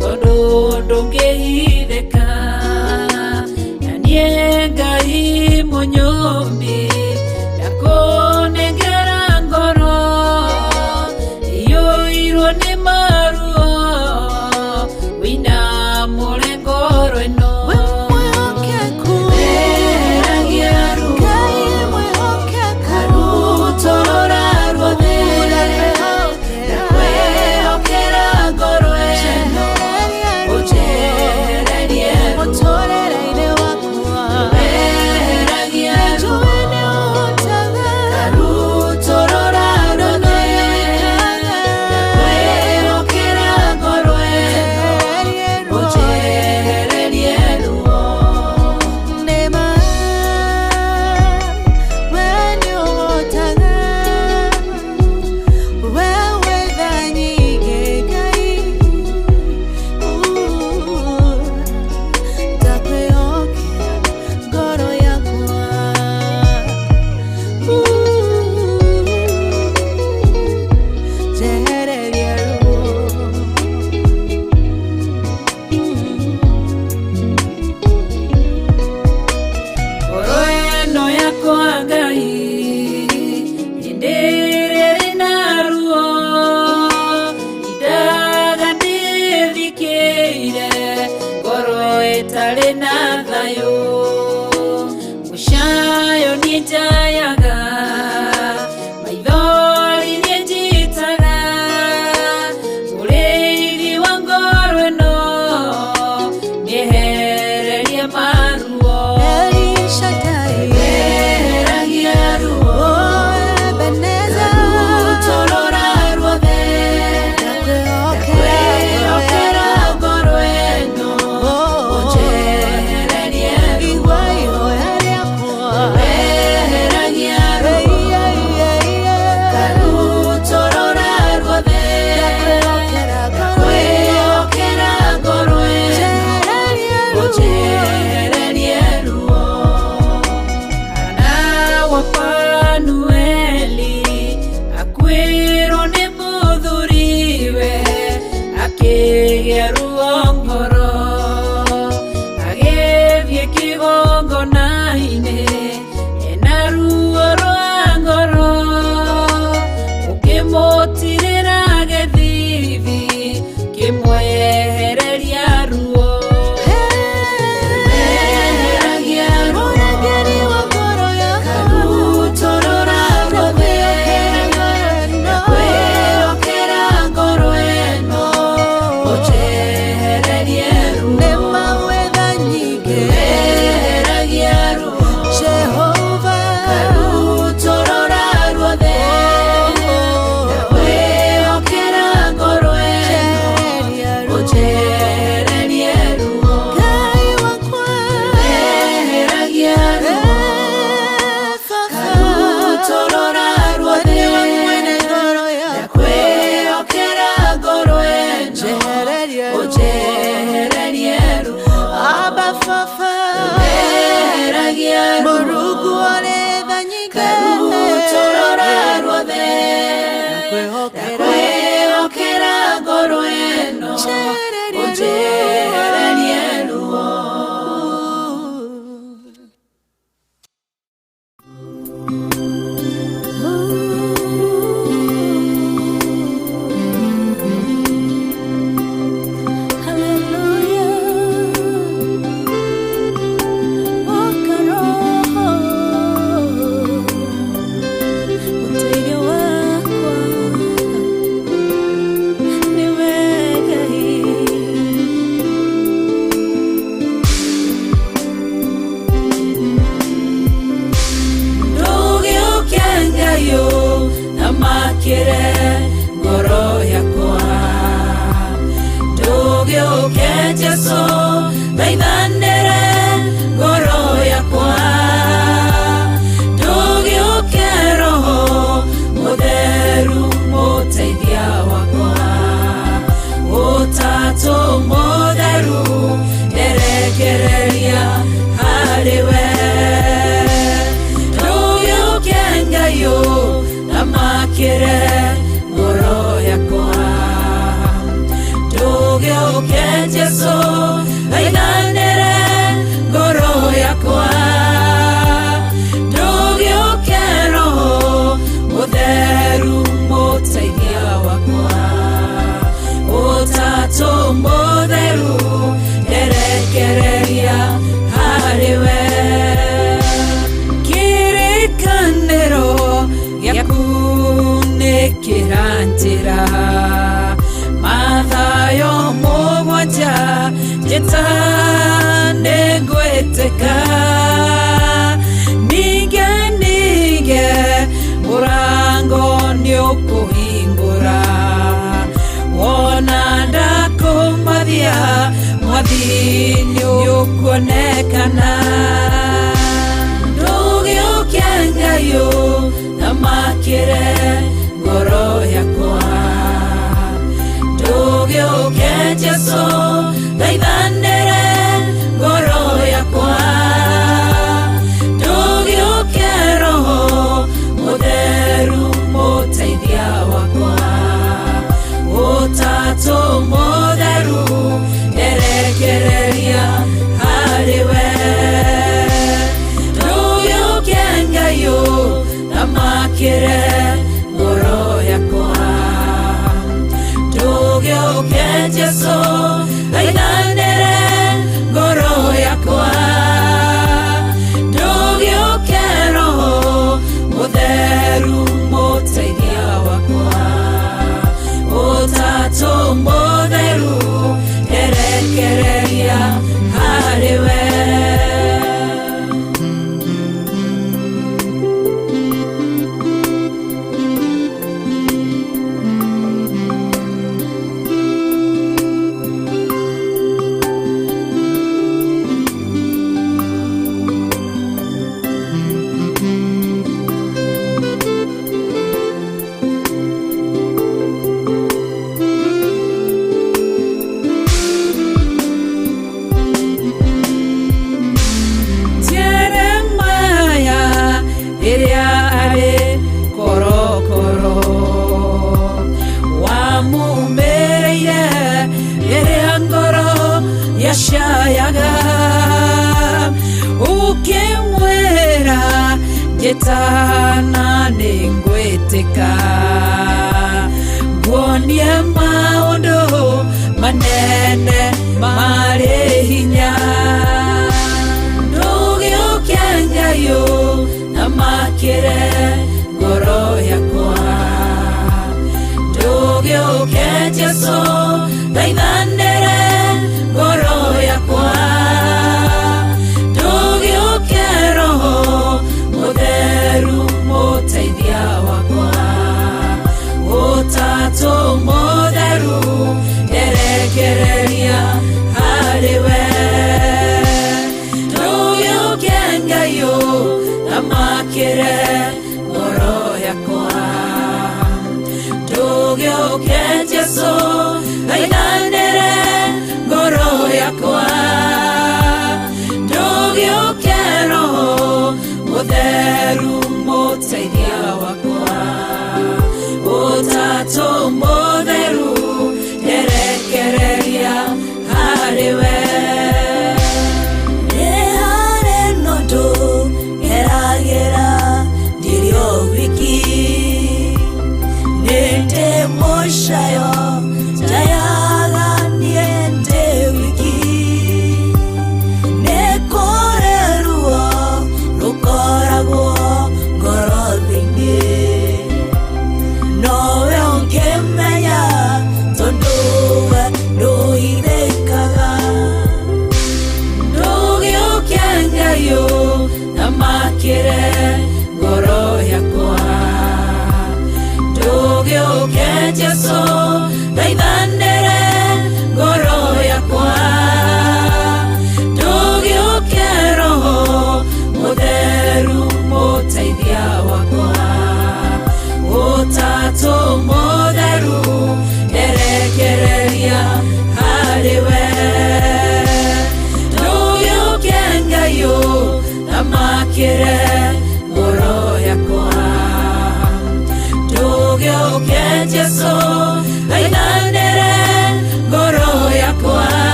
G: tondũ ndũngĩhithĩka. Na niĩ Ngai mũnyũmbi, ndakũnengera ngoro iyũirwo nĩ maruo, wĩinamũre ngoro ĩno.
F: We mwĩhokeku.
G: Weheragia ruo,
F: Ngai mwĩhokeku.
G: ngarutũrũra ruothe, ndakwĩhokera ngoro ĩno, ũnjehererie ruo.
F: Mũtũũrĩre-inĩ wakwa.
G: Weheragia ruo,
F: Nĩnjũĩ nĩũhotaga.
G: ngarutũrũra ruothe, ndakwĩhokera ngoro ĩno, ũnjehererie ruo.
F: Nĩma, we nĩũhotaga. We wĩ tha nyingĩ, Ngai. Ndakwĩhokera ngoro yakwa. Njehererie ruo.
G: Ngoro ĩno yakwa Ngai, hĩndĩ ĩrĩa ĩrĩ na ruo, indaga ndĩthikĩire, ngoro ĩtarĩ na thayũ. Mũcayo niĩ njayaga, maithori niĩ njitaga, mũrĩithi wa ngoro ĩno, nĩehererie maruo.
F: El Shaddai.
G: Weheragia ruo,
F: Oh, Ebenezer.
G: ngarutũrũra ruothe, ndakwĩhokera ngoro ĩno,
F: Oh,
G: ũnjehererie ruo.
F: Igua ihoya rĩakwa.
G: Nĩngwĩtĩka Ninge ninge Mũrango nĩũkũhingũra Wona ndakũmathia Mwathi nĩũkuonekana Ndũgĩũke Ngai ũthamakĩre ngoro yakwa Ndũgĩũke Jesũ thaithanĩre ngoro yakwa Ndũgĩũke Roho Mũtheru mũteithia wakwa Ũtatũ mũtheru nderekereria harĩ we Ndũgĩũke Ngai ũthamakĩre ngoro yakwa Ndũgĩũke Jesũ thaithanĩre ngoro yakwa Ndũgĩũke Roho Mũtheru mũteithia wakwa Ũtatũ mũtheru nderekereria harĩ we Jeremiah ĩrĩa arĩ korokoro wamumĩrĩire rĩrĩa ngoro yacayaga ũkĩmwĩra njĩtana nĩngwĩtĩka nguonie maũndũ manene marĩ hinya Ndũgĩũke Ngai ũthamakĩre ngoro yakwa Ndũgĩũke Jesũ thaithanĩre ngoro yakwa Ndũgĩũke Roho Mũtheru mũteithia wakwa Ũtatũ mũtheru nderekereria harĩ we Ndũgĩũke Ngai ũthamakĩre ngoro yakwa Ndũgĩũke Jesũ thaithanĩre ngoro yakwa Ndũgĩũke Roho Mũtheru mũteithia wakwa Ũtatũ mũtheru nderekereria harĩ we
F: Nĩ harĩ na ũndũ ngeragĩra ndirĩ o wiki Nĩ ndĩ mũcayo njayaga niĩ ndĩ wiki Nĩ kũrĩ ruo rũkoragwo ngoro thĩinĩ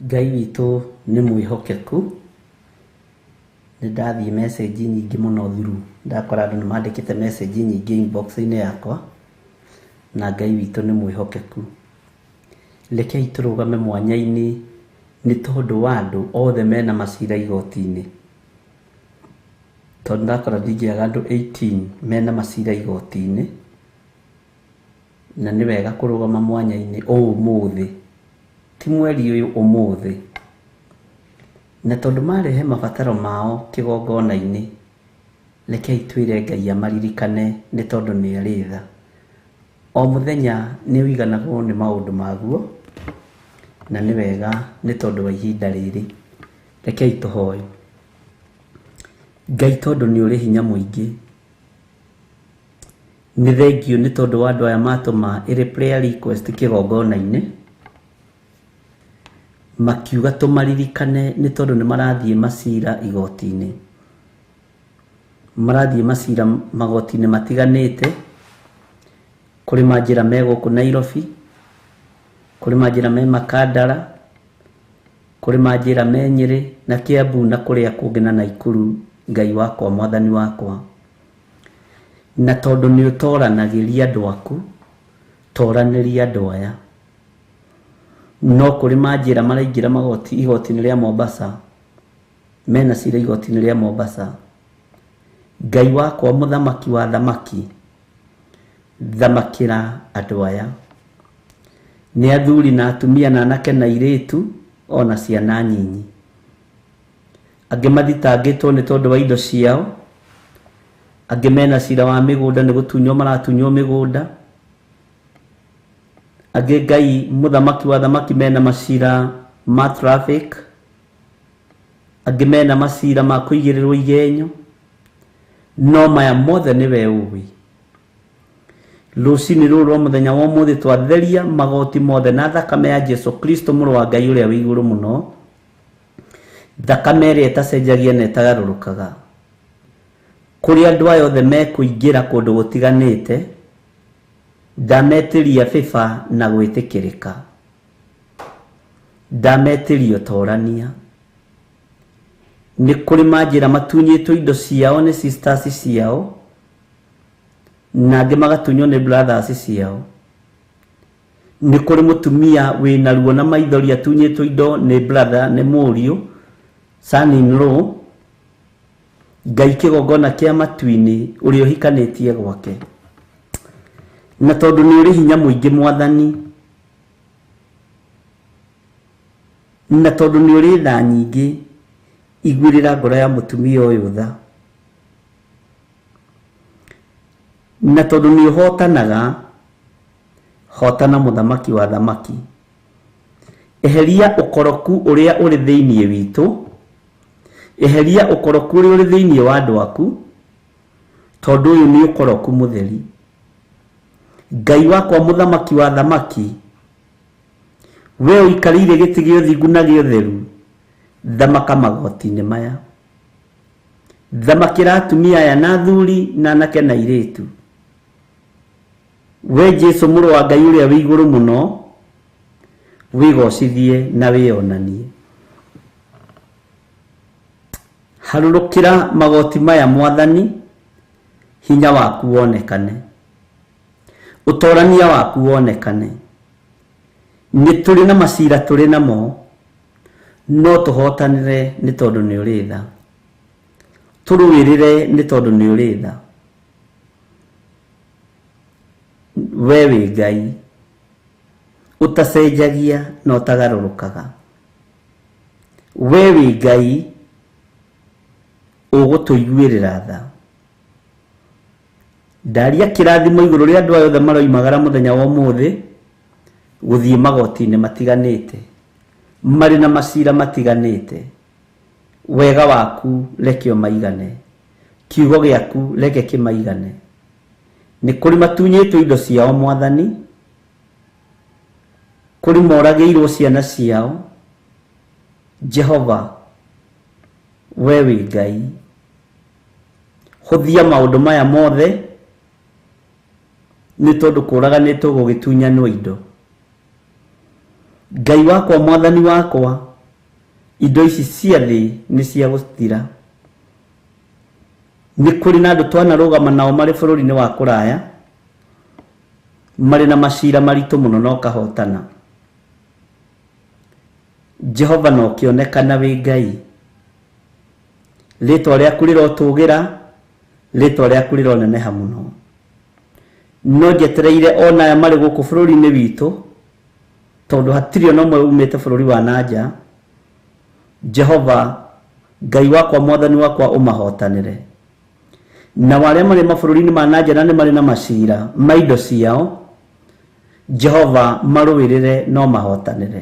C: Ngai witũ nĩ mwĩhokeku. Nĩ ndathiĩ message nyingĩ mũno through, ndakora andũ nĩ mandĩkĩte message nyingĩ inbox-inĩ yakwa, na Ngai witũ nĩ mwĩhokeku. Rekei tũrũgame mwanya-inĩ nĩ tondũ wa andũ othe mena macira igoti-inĩ. Tondũ ndakora ndingĩaga andũ 18 mena macira igoti-inĩ, na nĩ wega kũrũgama mwanya-inĩ ũmũthĩ, ti mweri ũyũ, ũmũthĩ. Na tondũ marehe mabataro mao kĩgongona-inĩ, rekei twĩre Ngai amaririkane nĩ tondũ nĩ arĩ tha. O mũthenya nĩ ũiganagwo nĩ maũndũ maguo, na nĩ wega nĩ tondũ wa ihinda rĩrĩ. Rekei tũhoe. Ngai tondũ nĩ ũrĩ hinya mũingĩ, nĩ thengiũ nĩ tondũ wa andũ aya matũma ĩrĩ prayer request kĩgongona-inĩ, makiuga tũmaririkane nĩ tondũ nĩ marathiĩ macira igoti-inĩ. Marathiĩ macira magoti-inĩ matiganĩte, kũrĩ manjĩra me gũkũ Nairobi, kũrĩ manjĩra me Makandara, kũrĩ manjĩra me Nyĩrĩ na Kiambu na kũrĩa kũngĩ na Naikuru. Ngai wakwa, mwathani wakwa, na tondũ nĩ ũtoranagĩria andũ aku, toranĩria andũ aya. No kũrĩ manjĩra maraingĩra magoti igoti-inĩ rĩa Mombasa, mena cira igoti-inĩ rĩa Mombasa. Ngai wakwa, mũthamaki wa thamaki, thamakĩra andũ aya. Nĩ athuri na atumia na anake na airĩtu ona ciana nyinyi. Angĩ mathitangĩtwo nĩ tondũ wa indo ciao, angĩ mena cira wa mĩgũnda nĩ gũtunywo maratunywo mĩgũnda, angĩ Ngai mũthamaki wa thamaki mena macira ma traffic, angĩ mena macira ma kũigĩrĩrwo igenyo. No maya mothe nĩwe ũĩ. Rũcinĩ rũrũ rwa mũthenya wa ũmũthĩ twatheria magoti mothe na thakame ya Jesu Kristo mũrũ wa Ngai ũrĩa wĩ igũrũ mũno, thakame ĩrĩa ĩtacenjagia na ĩtagarũrũkaga. Kũrĩ andũ aya othe mekũingĩra kũndũ gũtiganĩte, ndametĩria favor na gwĩtĩkĩrĩka, ndametĩria ũtorania. Nĩ kũrĩ manjĩra matunyĩtwo indo ciao nĩ sisters ciao, na angĩ magatunywo nĩ brothers ciao. Nĩ kũrĩ mũtumia wĩna ruo na maithori atunyĩtwo indo nĩ brother, nĩ mũriũ, son in law. Ngai kĩgongona kĩa matu-inĩ ũrĩa ũhikanĩtie gwake, na tondũ nĩ ũrĩ hinya mũingĩ mwathani, na tondũ nĩ ũrĩ tha nyingĩ, iguĩrĩra ngoro ya mũtumia ũyũ tha. Na tondũ nĩ ũhotanaga, hotana mũthamaki wa thamaki. Eheria ũkoroku ũrĩa ũrĩ thĩinĩ witũ, eheria ũkoroku ũrĩa ũrĩ thĩinĩ wa andũ aku, tondũ ũyũ nĩ ũkoroku mũtheri. Ngai wakwa mũthamaki wa thamaki, we ũikarĩire gĩtĩ gĩa ũthingu na gĩa ũtheru, thamaka magoti-inĩ maya. Thamakĩra atumia aya na athuri na anake na airĩtu. We Jesu mũrũ wa Ngai ũrĩa wĩ igũrũ mũno, wĩgocithie na wĩonanie. Harũrũkĩra magoti maya mwathani, hinya waku wonekane, ũtorania waku wonekane. Nĩ tũrĩ na macira tũrĩ namo, no tũhotanĩre nĩ tondũ nĩ ũrĩ tha. Tũrũĩrĩre nĩ tondũ nĩ ũrĩ tha. We wĩ Ngai ũtacenjagia na ũtagarũrũkaga. We wĩ Ngai ũgũtũiguĩrĩra tha. Ndaria kĩrathimo igũrũ rĩa andũ aya othe maroimagara mũthenya wa ũmũthĩ gũthiĩ magoti-inĩ matiganĩte, marĩ na macira matiganĩte. Wega waku reke ũmaigane, kiugo gĩaku reke kĩmaigane. Nĩ kũrĩ matunyĩtwo indo ciao mwathani, kũrĩ moragĩirwo ciana ciao. Jehova, we wĩ Ngai, hũthia maũndũ maya mothe nĩ tondũ kũraganĩtwo gũgĩtunyanwo indo. Ngai wakwa, mwathani wakwa,
D: Indo ici cia thĩ nĩ cia gũthira. Nĩ kũrĩ na andũ twanarũgama nao marĩ bũrũri-inĩ wa kũraya, marĩ na macira maritũ mũno na ũkahotana. Jehova no kĩonekana wĩ Ngai. Rĩtwa rĩaku rĩrotũgĩra, rĩtwa rĩaku rĩroneneha mũno. No njetereire ona aya marĩ gũkũ bũrũri-inĩ witũ, tondũ hatirĩ ona ũmwe umĩte bũrũri wa na nja. Jehova Ngai wakwa, mwathani wakwa, ũmahotanĩre. Na arĩa marĩ mabũrũri-inĩ ma na nja na nĩ marĩ na macira ma indo ciao, Jehova marũĩrĩre no mahotanĩre.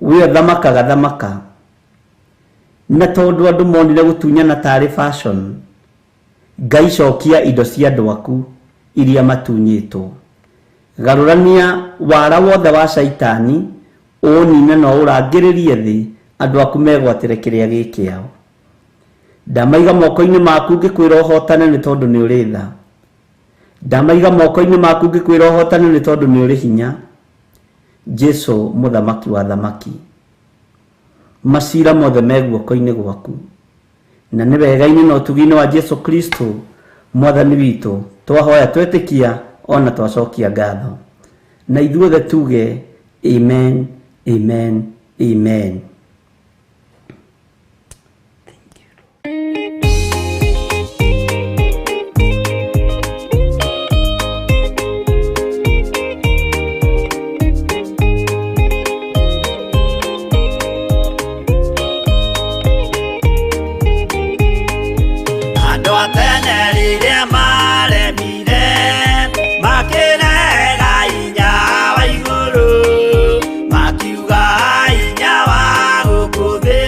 D: We thamakaga thamaka. Na tondũ andũ monire gũtunyana tarĩ fashion, Ngai cokia indo cia andũ aku iria matunyĩtwo. Garũrania wara wothe wa caitani, ũnine na ũrangĩrĩrie thĩ, andũ aku megwatĩre kĩrĩa gĩ kĩao. Ndamaiga moko-inĩ maku ngĩkwĩra ũhotane nĩ tondũ nĩ ũrĩ tha. Ndamaiga moko-inĩ maku ngĩkwĩra ũhotane nĩ tondũ nĩ ũrĩ hinya. Jesu mũthamaki wa thamaki, macira mothe me guoko-inĩ gwaku, na nĩ wega-inĩ na ũtugi-inĩ wa Jesu Kristo mwathani witũ twahoya twetĩkia ona twacokia ngatho, na ithuothe tuge amen, amen, amen.
E: Andũ a tene rĩrĩa maremire, makĩrega hinya wa igũrũ, makiuga hinya wa gũkũ thĩ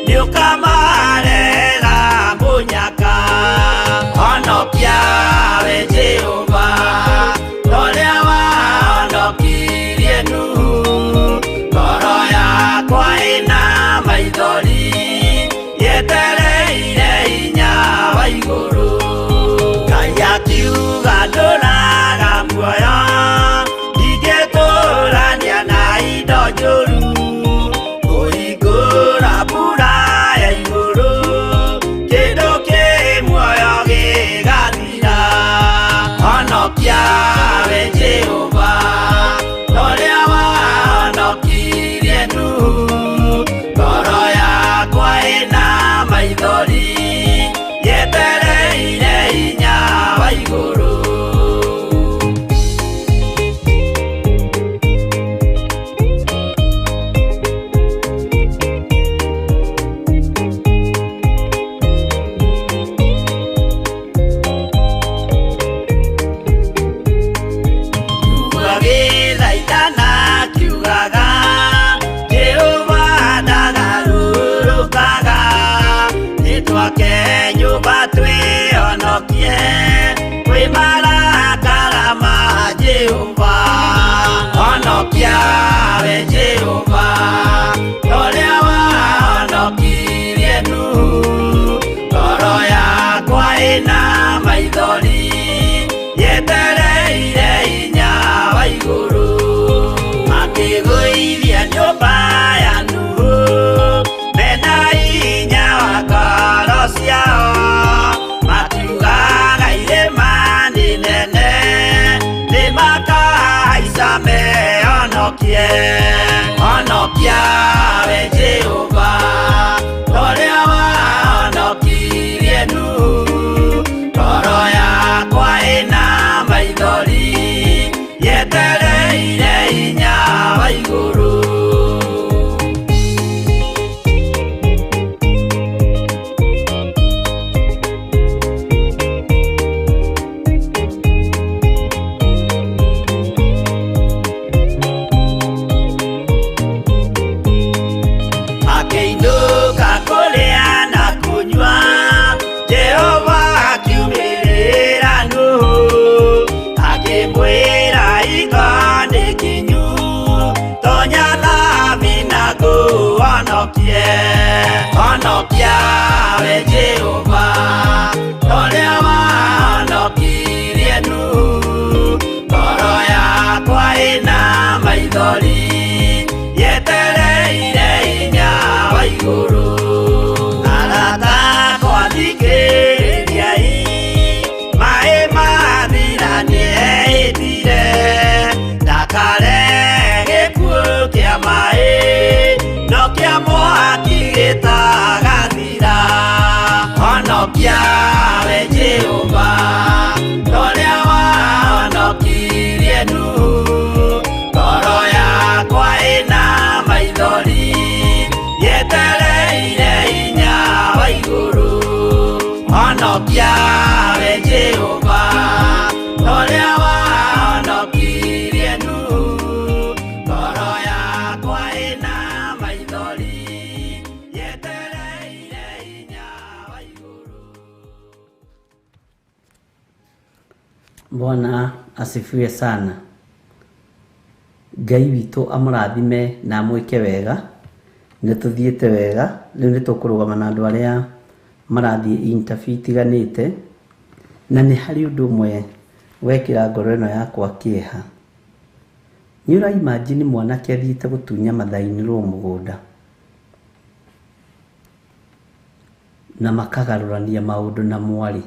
E: nĩũkamarehera mũnyaka. Honokia we Jehova, ta ũrĩa wahonokirie Nuhu. Ngoro yakwa ĩna maithori, yetereire hinya wa igũrũ. Ngai akiuga ndũraga muoyo, ndingĩtũrania na indo njũru. Kũhingũra mbura ya igũrũ, kĩndũ kĩ muoyo gĩgathira. Honokia we Jehova, ta ũrĩa wahonokirie Nuhu. Ngoro yakwa ĩna maithori, yetereire hinya wa igũrũ. Agĩthaithana akiugaga, Jehova ndagarũrũkaga. Nĩtwake nyũmba twĩhonokie kwĩ marakara ma Jehova. Honokia we Jehova, ta ũrĩa wahonokirie Nuhu. Ngoro yakwa ĩna maithori, yetereire hinya wa igũrũ. Makĩgũithia nyũmba ya Nuhu, mena hinya wa ngoro ciao. Makiugaga irĩma nĩ nene, nĩmakahaica mehonokie. Honokia we Jehova, ta ũrĩa wahonokirie Nuhu. Ngoro yakwa ĩna maithori, yetereire hinya wa igũrũ. Igũrũ. Arata akwa thikĩrĩriai, maĩ mathira nĩehĩtire, ndakare gĩkuũ kĩa maĩ, no kĩa mwaki gĩtagathira. Honokia we Jehova, torĩa wahonokirie Nuhu. Ngoro yakwa ĩna maithori, yetereire hinya wa igũrũ. Honokia we Jehova, torĩa wahonokirie Nuhu. Ngoro yakwa ĩna maithori, yetereire hinya wa igũrũ.
C: Bwana asifiwe sana. Ngai witũ amũrathime na amwĩke wega. Nĩ tũthiĩte wega, rĩu nĩ tũkũrũgama na andũ arĩa marathiĩ interview itiganĩte, na nĩ harĩ ũndũ ũmwe wekĩra ngoro ĩno yakwa kĩeha. Nĩ ũra imagine mwanake athiĩte gũtunya mathainĩrwo mũgũnda na makagarũrania maũndũ na mwarĩ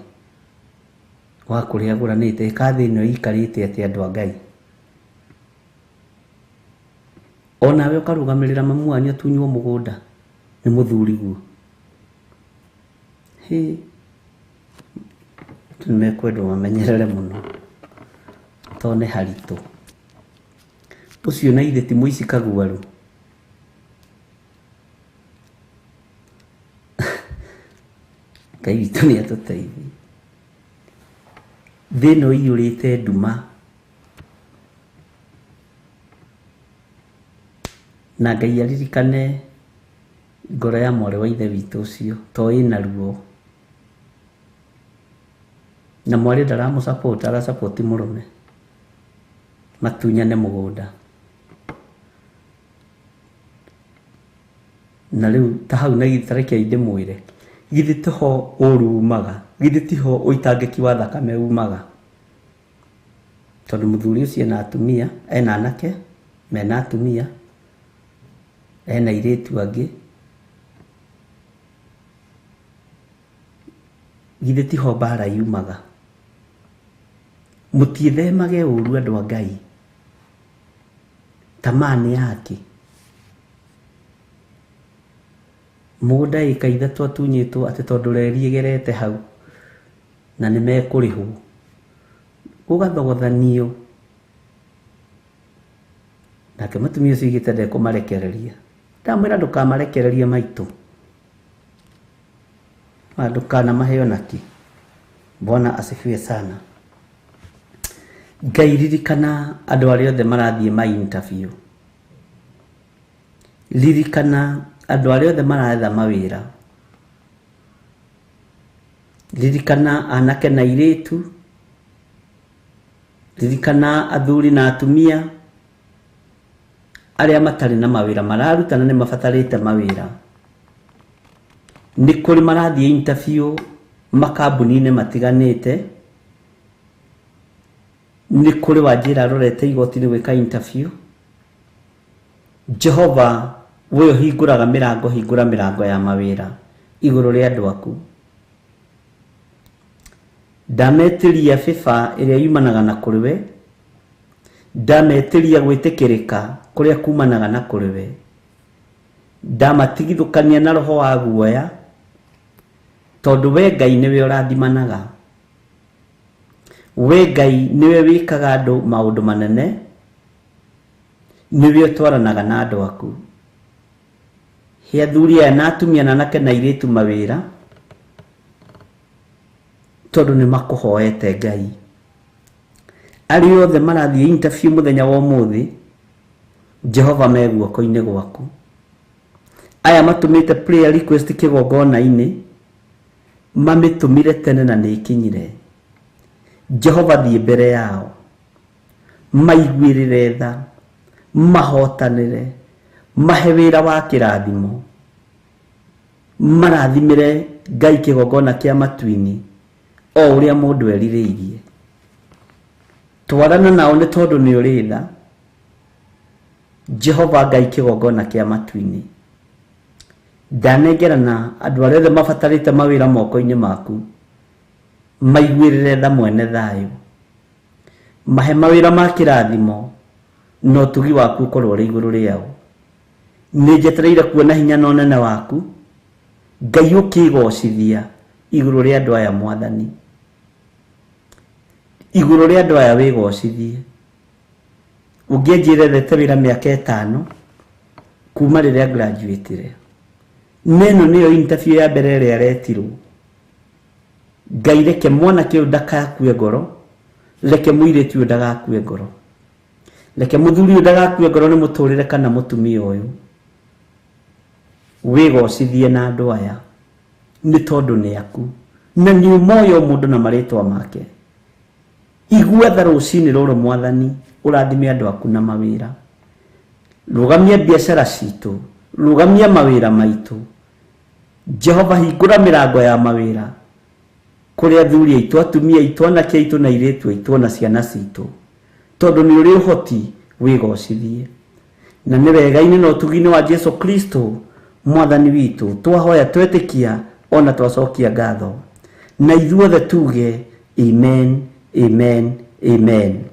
C: wa kũrĩa agũranĩte. Ĩka thĩ ĩno ĩikarĩte atĩ andũ a Ngai. Onawe ũkarũgamĩrĩra mamu wanyu atunywo mũgũnda nĩ mũthuriguo. Hĩ, andũ nĩ mekwendwo mamenyerere mũno tondũ nĩ haritũ. Ũcio na ithe ti mũici kaguaru. Ngai witũ nĩ atũteithie. Thĩ ĩno ĩiyũrĩte nduma na Ngai aririkane ngoro ya mwarĩ wa ithe witũ ũcio to ĩna ruo. Na mwarĩ ndaramũ support, ara support mũrũme matunyane mũgũnda. Na rĩu ta hau na githĩ rekei ndĩmwĩre, githĩ tiho ũru umaga, githĩ tiho ũitangĩki wa thakame umaga. Tondũ mũthuri ũcio ena atumia, ena anake mena atumia, ena airĩtu angĩ. Githĩ tiho mbara yumaga. Mũtiĩthemage ũru andũ a Ngai. Tamaa nĩ yake. Mũgũnda ĩka ithatũ atunyĩtwo atĩ tondũ reri ĩgerete hau na nĩ mekũrĩhwo. Gũgathogothanio. Nake mũtumia ũcio augĩte ndekũmarekereria. Ndamwĩra ndũkamarekererie maitũ. Ndũkanamahe ona kĩ. Bwana asifiwe sana. Ngai ririkana andũ arĩa othe marathiĩ ma interview. Ririkana andũ arĩa othe maretha mawĩra. Ririkana anake na airĩtu. Ririkana athuri na atumia arĩa matarĩ na mawĩra mararuta na nĩ mabatarĩte mawĩra. Nĩ kũrĩ marathiĩ interview makambuni-inĩ matiganĩte. Nĩ kũrĩ wanjĩra arorete igoti-inĩ gwĩka interview. Jehova we ũhingũraga mĩrango, hingũra mĩrango ya mawĩra igũrũ rĩa andũ aku. Ndametĩria favor ĩrĩa yumanaga na kũrĩ we, ndametĩria gwĩtĩkĩrĩka kũrĩa kumanaga na kũrĩ we, ndamatigithũkania na roho wa guoya, tondũ we Ngai nĩwe ũrathimanaga. We Ngai nĩwe wĩkaga andũ maũndũ manene, nĩwe ũtwaranaga na andũ aku. He athuri aya na atumia na anake na airĩtu mawĩra, tondũ nĩ makũhoete Ngai. Arĩa othe marathiĩ interview mũthenya wa ũmũthĩ, Jehova me guoko-inĩ gwaku. Aya matũmĩte prayer request kĩgongona-inĩ, mamĩtũmire tene na nĩ ĩkinyire. Jehova thiĩ mbere yao, maiguĩrĩre tha, mahotanĩre, mahe wĩra wa kĩrathimo, marathimĩre Ngai kĩgongona kĩa matu-inĩ o ũrĩa mũndũ erirĩirie. Twarana nao nĩ tondũ nĩ ũrĩ tha. Jehova Ngai kĩgongona kĩa matu-inĩ.
D: Ndanengerana andũ arĩa othe mabatarĩte mawĩra moko-inĩ maku, maiguĩrĩre tha mwene thayũ, mahe mawĩra ma kĩrathimo na ũtugi waku ũkorwo ũrĩ igũrũ rĩao. Nĩ njetereire kuona hinya na ũnene waku Ngai ũkĩgocithia igũrũ rĩa andũ aya Mwathani, igũrũ rĩa andũ aya wĩgocithie. Ũngĩnjĩra ethete wĩra mĩaka 5 kuma rĩrĩa graduatire, neno nĩyo interview ya mbere ĩrĩa aretirwo. Ngai reke mwanake ũyũ ndakakue ngoro, reke mũirĩtu ũyũ ndagakue ngoro, reke mũthuri ũyũ ndagakue ngoro nĩ mũtũrĩre kana mũtumia ũyũ. Wĩgocithie na andũ aya nĩ tondũ nĩ aku na nĩ ũmoĩ o mũndũ na marĩtwa make. Igua tha rũcinĩ rũrũ Mwathani, ũrathime andũ aku na mawĩra, rũgamia biacara citũ, rũgamia mawĩra maitũ. Jehova hingũra mĩrango ya mawĩra kũrĩ athuri aitũ, atumia aitũ, anake aitũ na airĩtu aitũ na ciana citũ, tondũ nĩ ũrĩ ũhoti wĩgocithie. Na nĩ wega-inĩ na ũtugi-inĩ wa Jesu Kristo Mwathani witũ twahoya twetĩkia ona twacokia ngatho, na ithuothe tuge amen, amen, amen.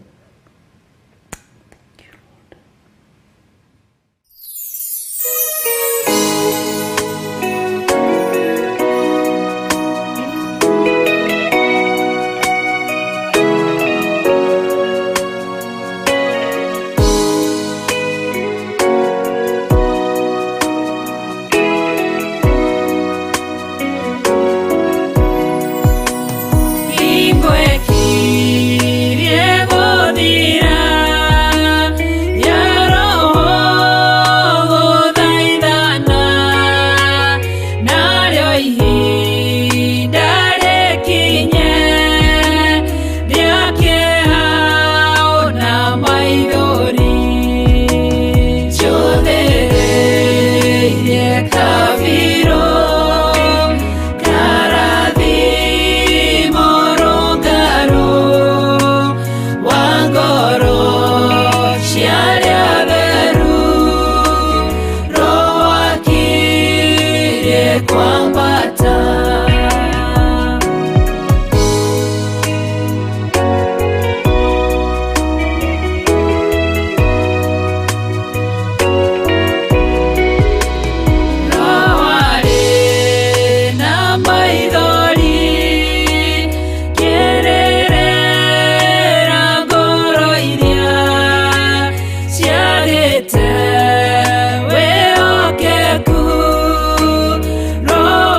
G: Hingo ĩkirie gũthira, ya Roho gũthaithana, narĩo ihinda rĩkinye rĩa kĩeha ona maithori. Njũthĩrĩirie kabirũ karathimo rũngarũ wa ngoro cia arĩa atheru, Roho akirie kwambata. Roho arĩ na maithori, kĩrĩrĩra ngoro iria ciagĩte wĩhokeku. Roho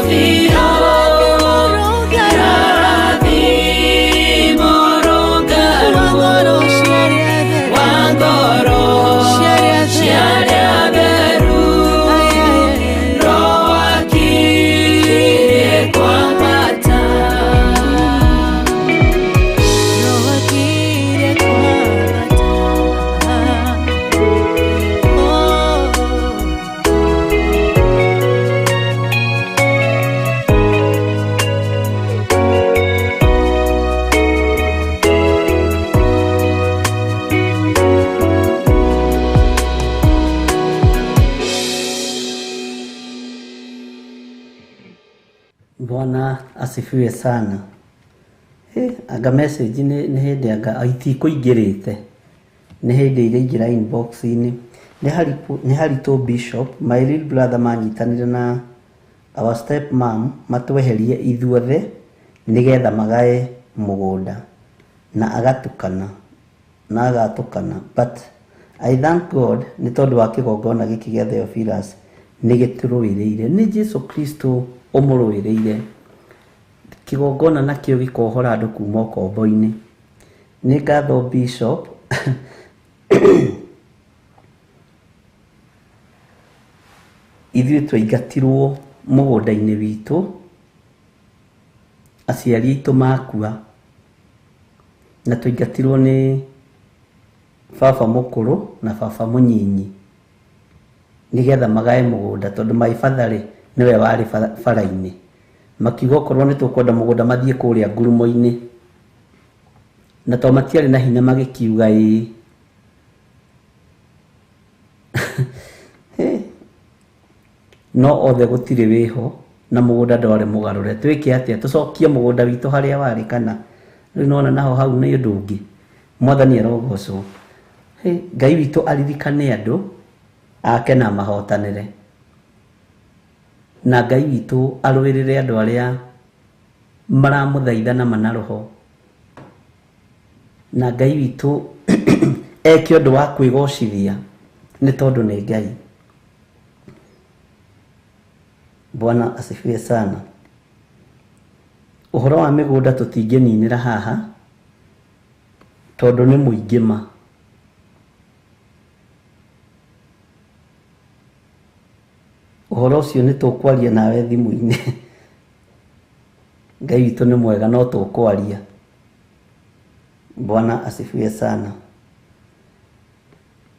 G: Kĩrathimo rũngarũ wa ngoro cia arĩa atheru. Roho akirie kwambata.
F: Roho akirie kwambata. Oh.
D: Bwana asifiwe sana. Anga message nĩ hĩndĩ anga itikũingĩrĩte, nĩ hĩndĩ iraingĩra inbox-inĩ. Nĩ Haritũ Bishop, my real brother, manyitanire na our step mom matweherie ithuothe nĩgetha magae mũgũnda na agatukana na agatukana, but I thank God nĩ tondũ wa kĩgongona gĩkĩ gĩa Theophilus nĩ gĩtũrũĩrĩire, nĩ Jesu Kristo ũmũrũĩrĩire. Kĩgongona nakĩo gĩkohora andũ kuma ũkombo-inĩ. Nĩ ngatho Bishop. Ithuĩ twaingatirwo mũgũnda-inĩ witũ, aciari aitũ makua, na twaingatirwo nĩ baba mũkũrũ na baba mũnyinyi nĩgetha magae mũgũnda, tondũ my father rĩ nĩwe warĩ bara-inĩ. Makiuga okorwo nĩ tũkwenda mũgũnda mathiĩ kũrĩa ngurumo-inĩ, na to matiarĩ na hinya magĩkiuga ĩĩ. No othe gũtirĩ wĩho na mũgũnda ndwarĩ mũgarũre. Twĩke atĩa? Tũcokie mũgũnda witũ harĩa warĩ kana? Rĩu nona naho hau nĩ ũndũ ũngĩ. Mwathani arogocwo. Ngai witũ aririkane andũ ake na mahotanĩre, na Ngai witũ arũĩrĩre andũ arĩa maramũthaitha na manaroho, na Ngai witũ eke ũndũ wa kwĩgocithia nĩ tondũ nĩ Ngai. Bwana asifiwe sana. Ũhoro wa mĩgũnda tũtingĩninĩra haha tondũ nĩ mũingĩ ma. Ũhoro ũcio nĩ tũkwaria nawe thimũ-inĩ. Ngai witũ nĩ mwega, no tũkwaria. Bwana asifiwe sana.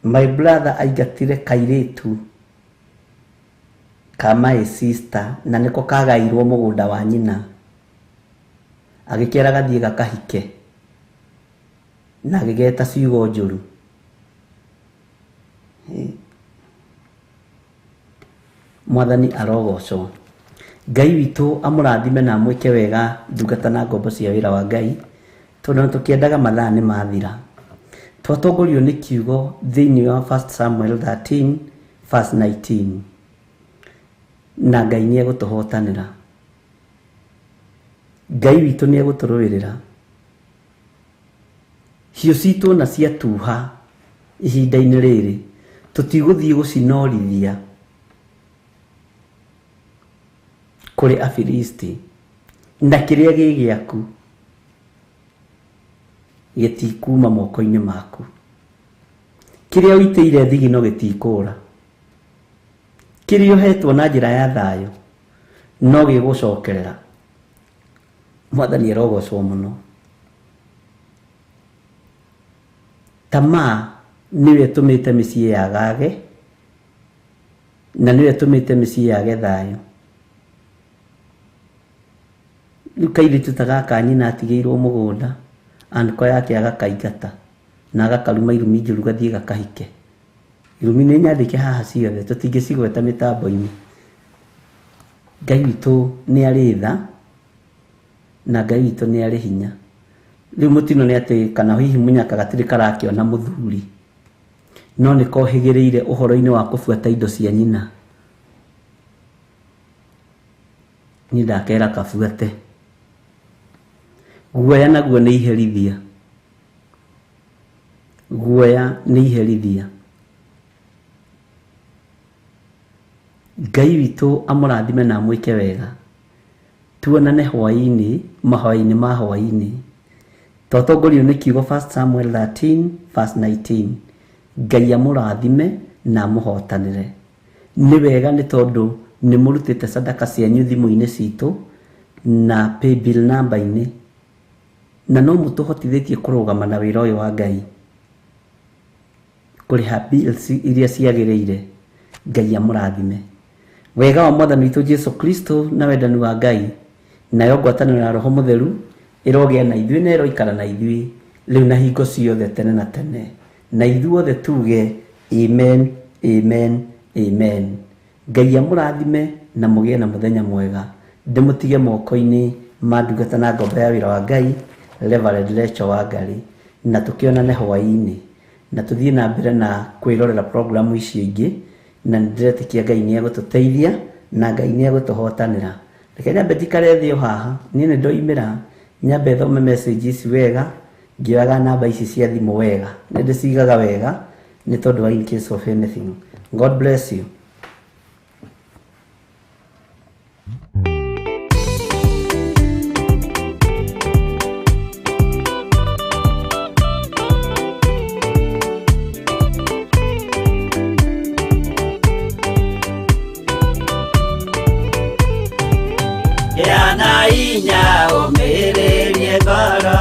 D: My brother aingatire kairĩtu ka my sister na nĩko kagairwo mũgũnda wa nyina, agĩkĩra gathiĩ gakahike na agĩgeta ciugo njũru. Mwathani arogocwo. Ngai witũ amũrathime na amwĩke wega ndungata na ngombo cia wĩra wa Ngai, tondũ tũkĩendaga mathaa nĩ mathira. Twatongorio nĩ kiugo thĩinĩ wa 1 Samuel 13 verse 19, na Ngai nĩ egũtũhotanĩra. Ngai witũ nĩ egũtũrũĩrĩra. Hiũ citũ na ciatuha ihinda-inĩ rĩrĩ tũtigũthiĩ gũcinorithia kũrĩ Afilisti, na kĩrĩa gĩ gĩaku gĩtikuma moko-inĩ maku. Kĩrĩa ũitĩire thigino gĩtikũra. Kĩrĩa ũhetwo na njĩra ya thayũ no gĩgũcokerera. Mwathani arogocwo mũno. Tamaa nĩyo ĩtũmĩte mĩciĩ yagage, na nĩyo ĩtũmĩte mĩciĩ yage thayũ. Rĩu kairĩtu ta gaka nyina atigĩirwo mũgũnda, anko yake agakaingata na agakaruma irumi njũru gathiĩ gakahike. Irumi nĩ nyandĩke haha ciothe, tũtingĩcigweta mĩtambo-inĩ. Ngai witũ nĩ arĩ tha na Ngai witũ nĩ arĩ hinya. Rĩu mũtino nĩ atĩ kana hihi mũnyaka gatirĩ karakĩona mũthuri, no nĩ kohĩgĩrĩire ũhoro-inĩ wa kũbuata indo cia nyina. Niĩ ndakera kabuate. Guoya naguo nĩ iherithia. Guoya nĩ iherithia. Ngai witũ amũrathime na amwĩke wega.
C: Tuonane hwaĩ-inĩ, mahoya-inĩ ma hwaĩ-inĩ. Twatongorio nĩ kiugo 1 Samuel 13 verse 19. Ngai amũrathime na amũhotanĩre. Nĩ wega nĩ tondũ nĩ mũrutĩte sadaka cianyu thimũ-inĩ citũ na paybill namba-inĩ, na no mũtũhotithĩtie kũrũgama na wĩra ũyũ wa Ngai, kũrĩha bills iria ciagĩrĩire. Ngai amũrathime. Wega wa Mwathani witũ Jesu Kristo na wendani wa Ngai nayo ngwatanĩro ya Roho Mũtheru ĩrogĩa na ithuĩ na ĩroikara na ithuĩ rĩu na hingo ciothe tene na tene. Na ithuothe tuge amen, amen, amen. Ngai amũrathime na mũgĩe na mũthenya mwega. Ndĩmũtige moko-inĩ ma ndungata na ngombo ya wĩra wa Ngai, Reverend Rachel Wangari, na tũkĩonane hwaĩ-inĩ, na tũthiĩ na mbere na kwĩrorera programu icio ingĩ, na nĩndĩretĩkia Ngai nĩ egũtũteithia na Ngai nĩ egũtũhotanĩra. Reke nyambe njikare thĩ o haha, niĩ nĩ ndoimĩra, nyambe thome message ici wega, ngĩoyaga namba ici cia thimũ wega, nĩ ndĩcigaga wega nĩ tondũ wa in case of anything. God bless you.
E: Gĩa na hinya ũmĩrĩrie ngoro,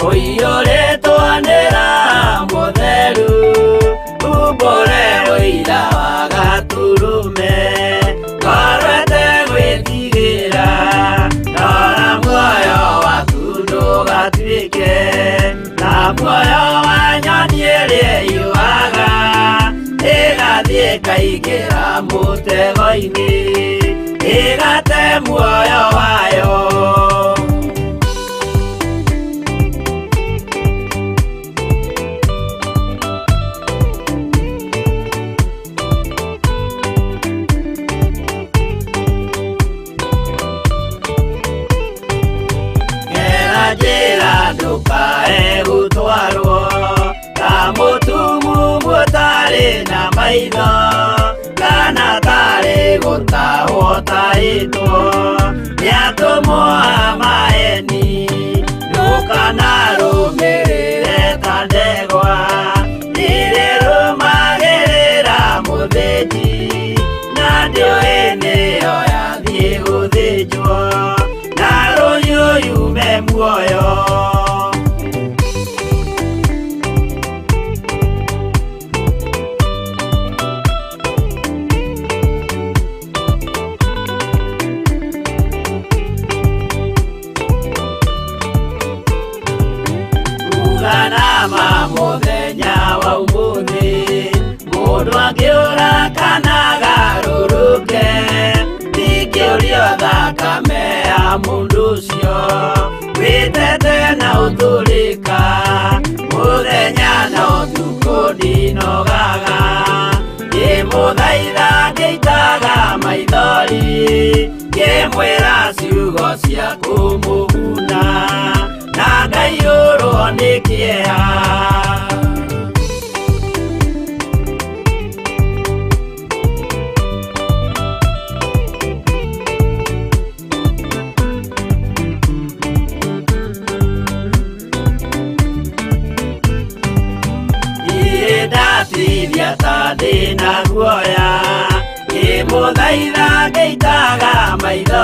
E: ũiyũrĩtwo nĩ Roho Mũtheru, umbũre ũira wa Gatũrũme, ngoro ĩtegwĩtigĩra, rora muoyo waku ndũgatuĩke ta muoyo wa nyoni ĩrĩa ĩyũaga, ĩgathiĩ ĩkaingĩra mũtego-inĩ, ĩgate muoyo wayo. Gera njĩra ndũkae gũtwarwo ta mũtumumu ũtarĩ na maitho, kana tarĩ gũtahwo tahĩtwo nĩ atũmwo a maeni. Ndũkanarũmĩrĩre ta ndegwa ĩrĩrũmagĩrĩra mũthĩnji, na ndĩũĩ nĩyo yathiĩ gũthĩnjwo, na rũhiũ yume muoyo. Uganama mũthenya wa ũmũthĩ, mũndũ angĩũra kana agarũrũke, ndingĩũrio thakame ya mũndũ ũcio, wĩtete na ũtũrĩka, mũthenya na ũtukũ ndinogaga, ngĩmũthaitha ngĩitaga maithori, ngĩmwĩra ciugo cia kũmũguna, na ngaiyũrwo nĩ kĩeha. Ndatithia ta ndĩna guoya, ngĩmũthaitha ngĩitaga maithori.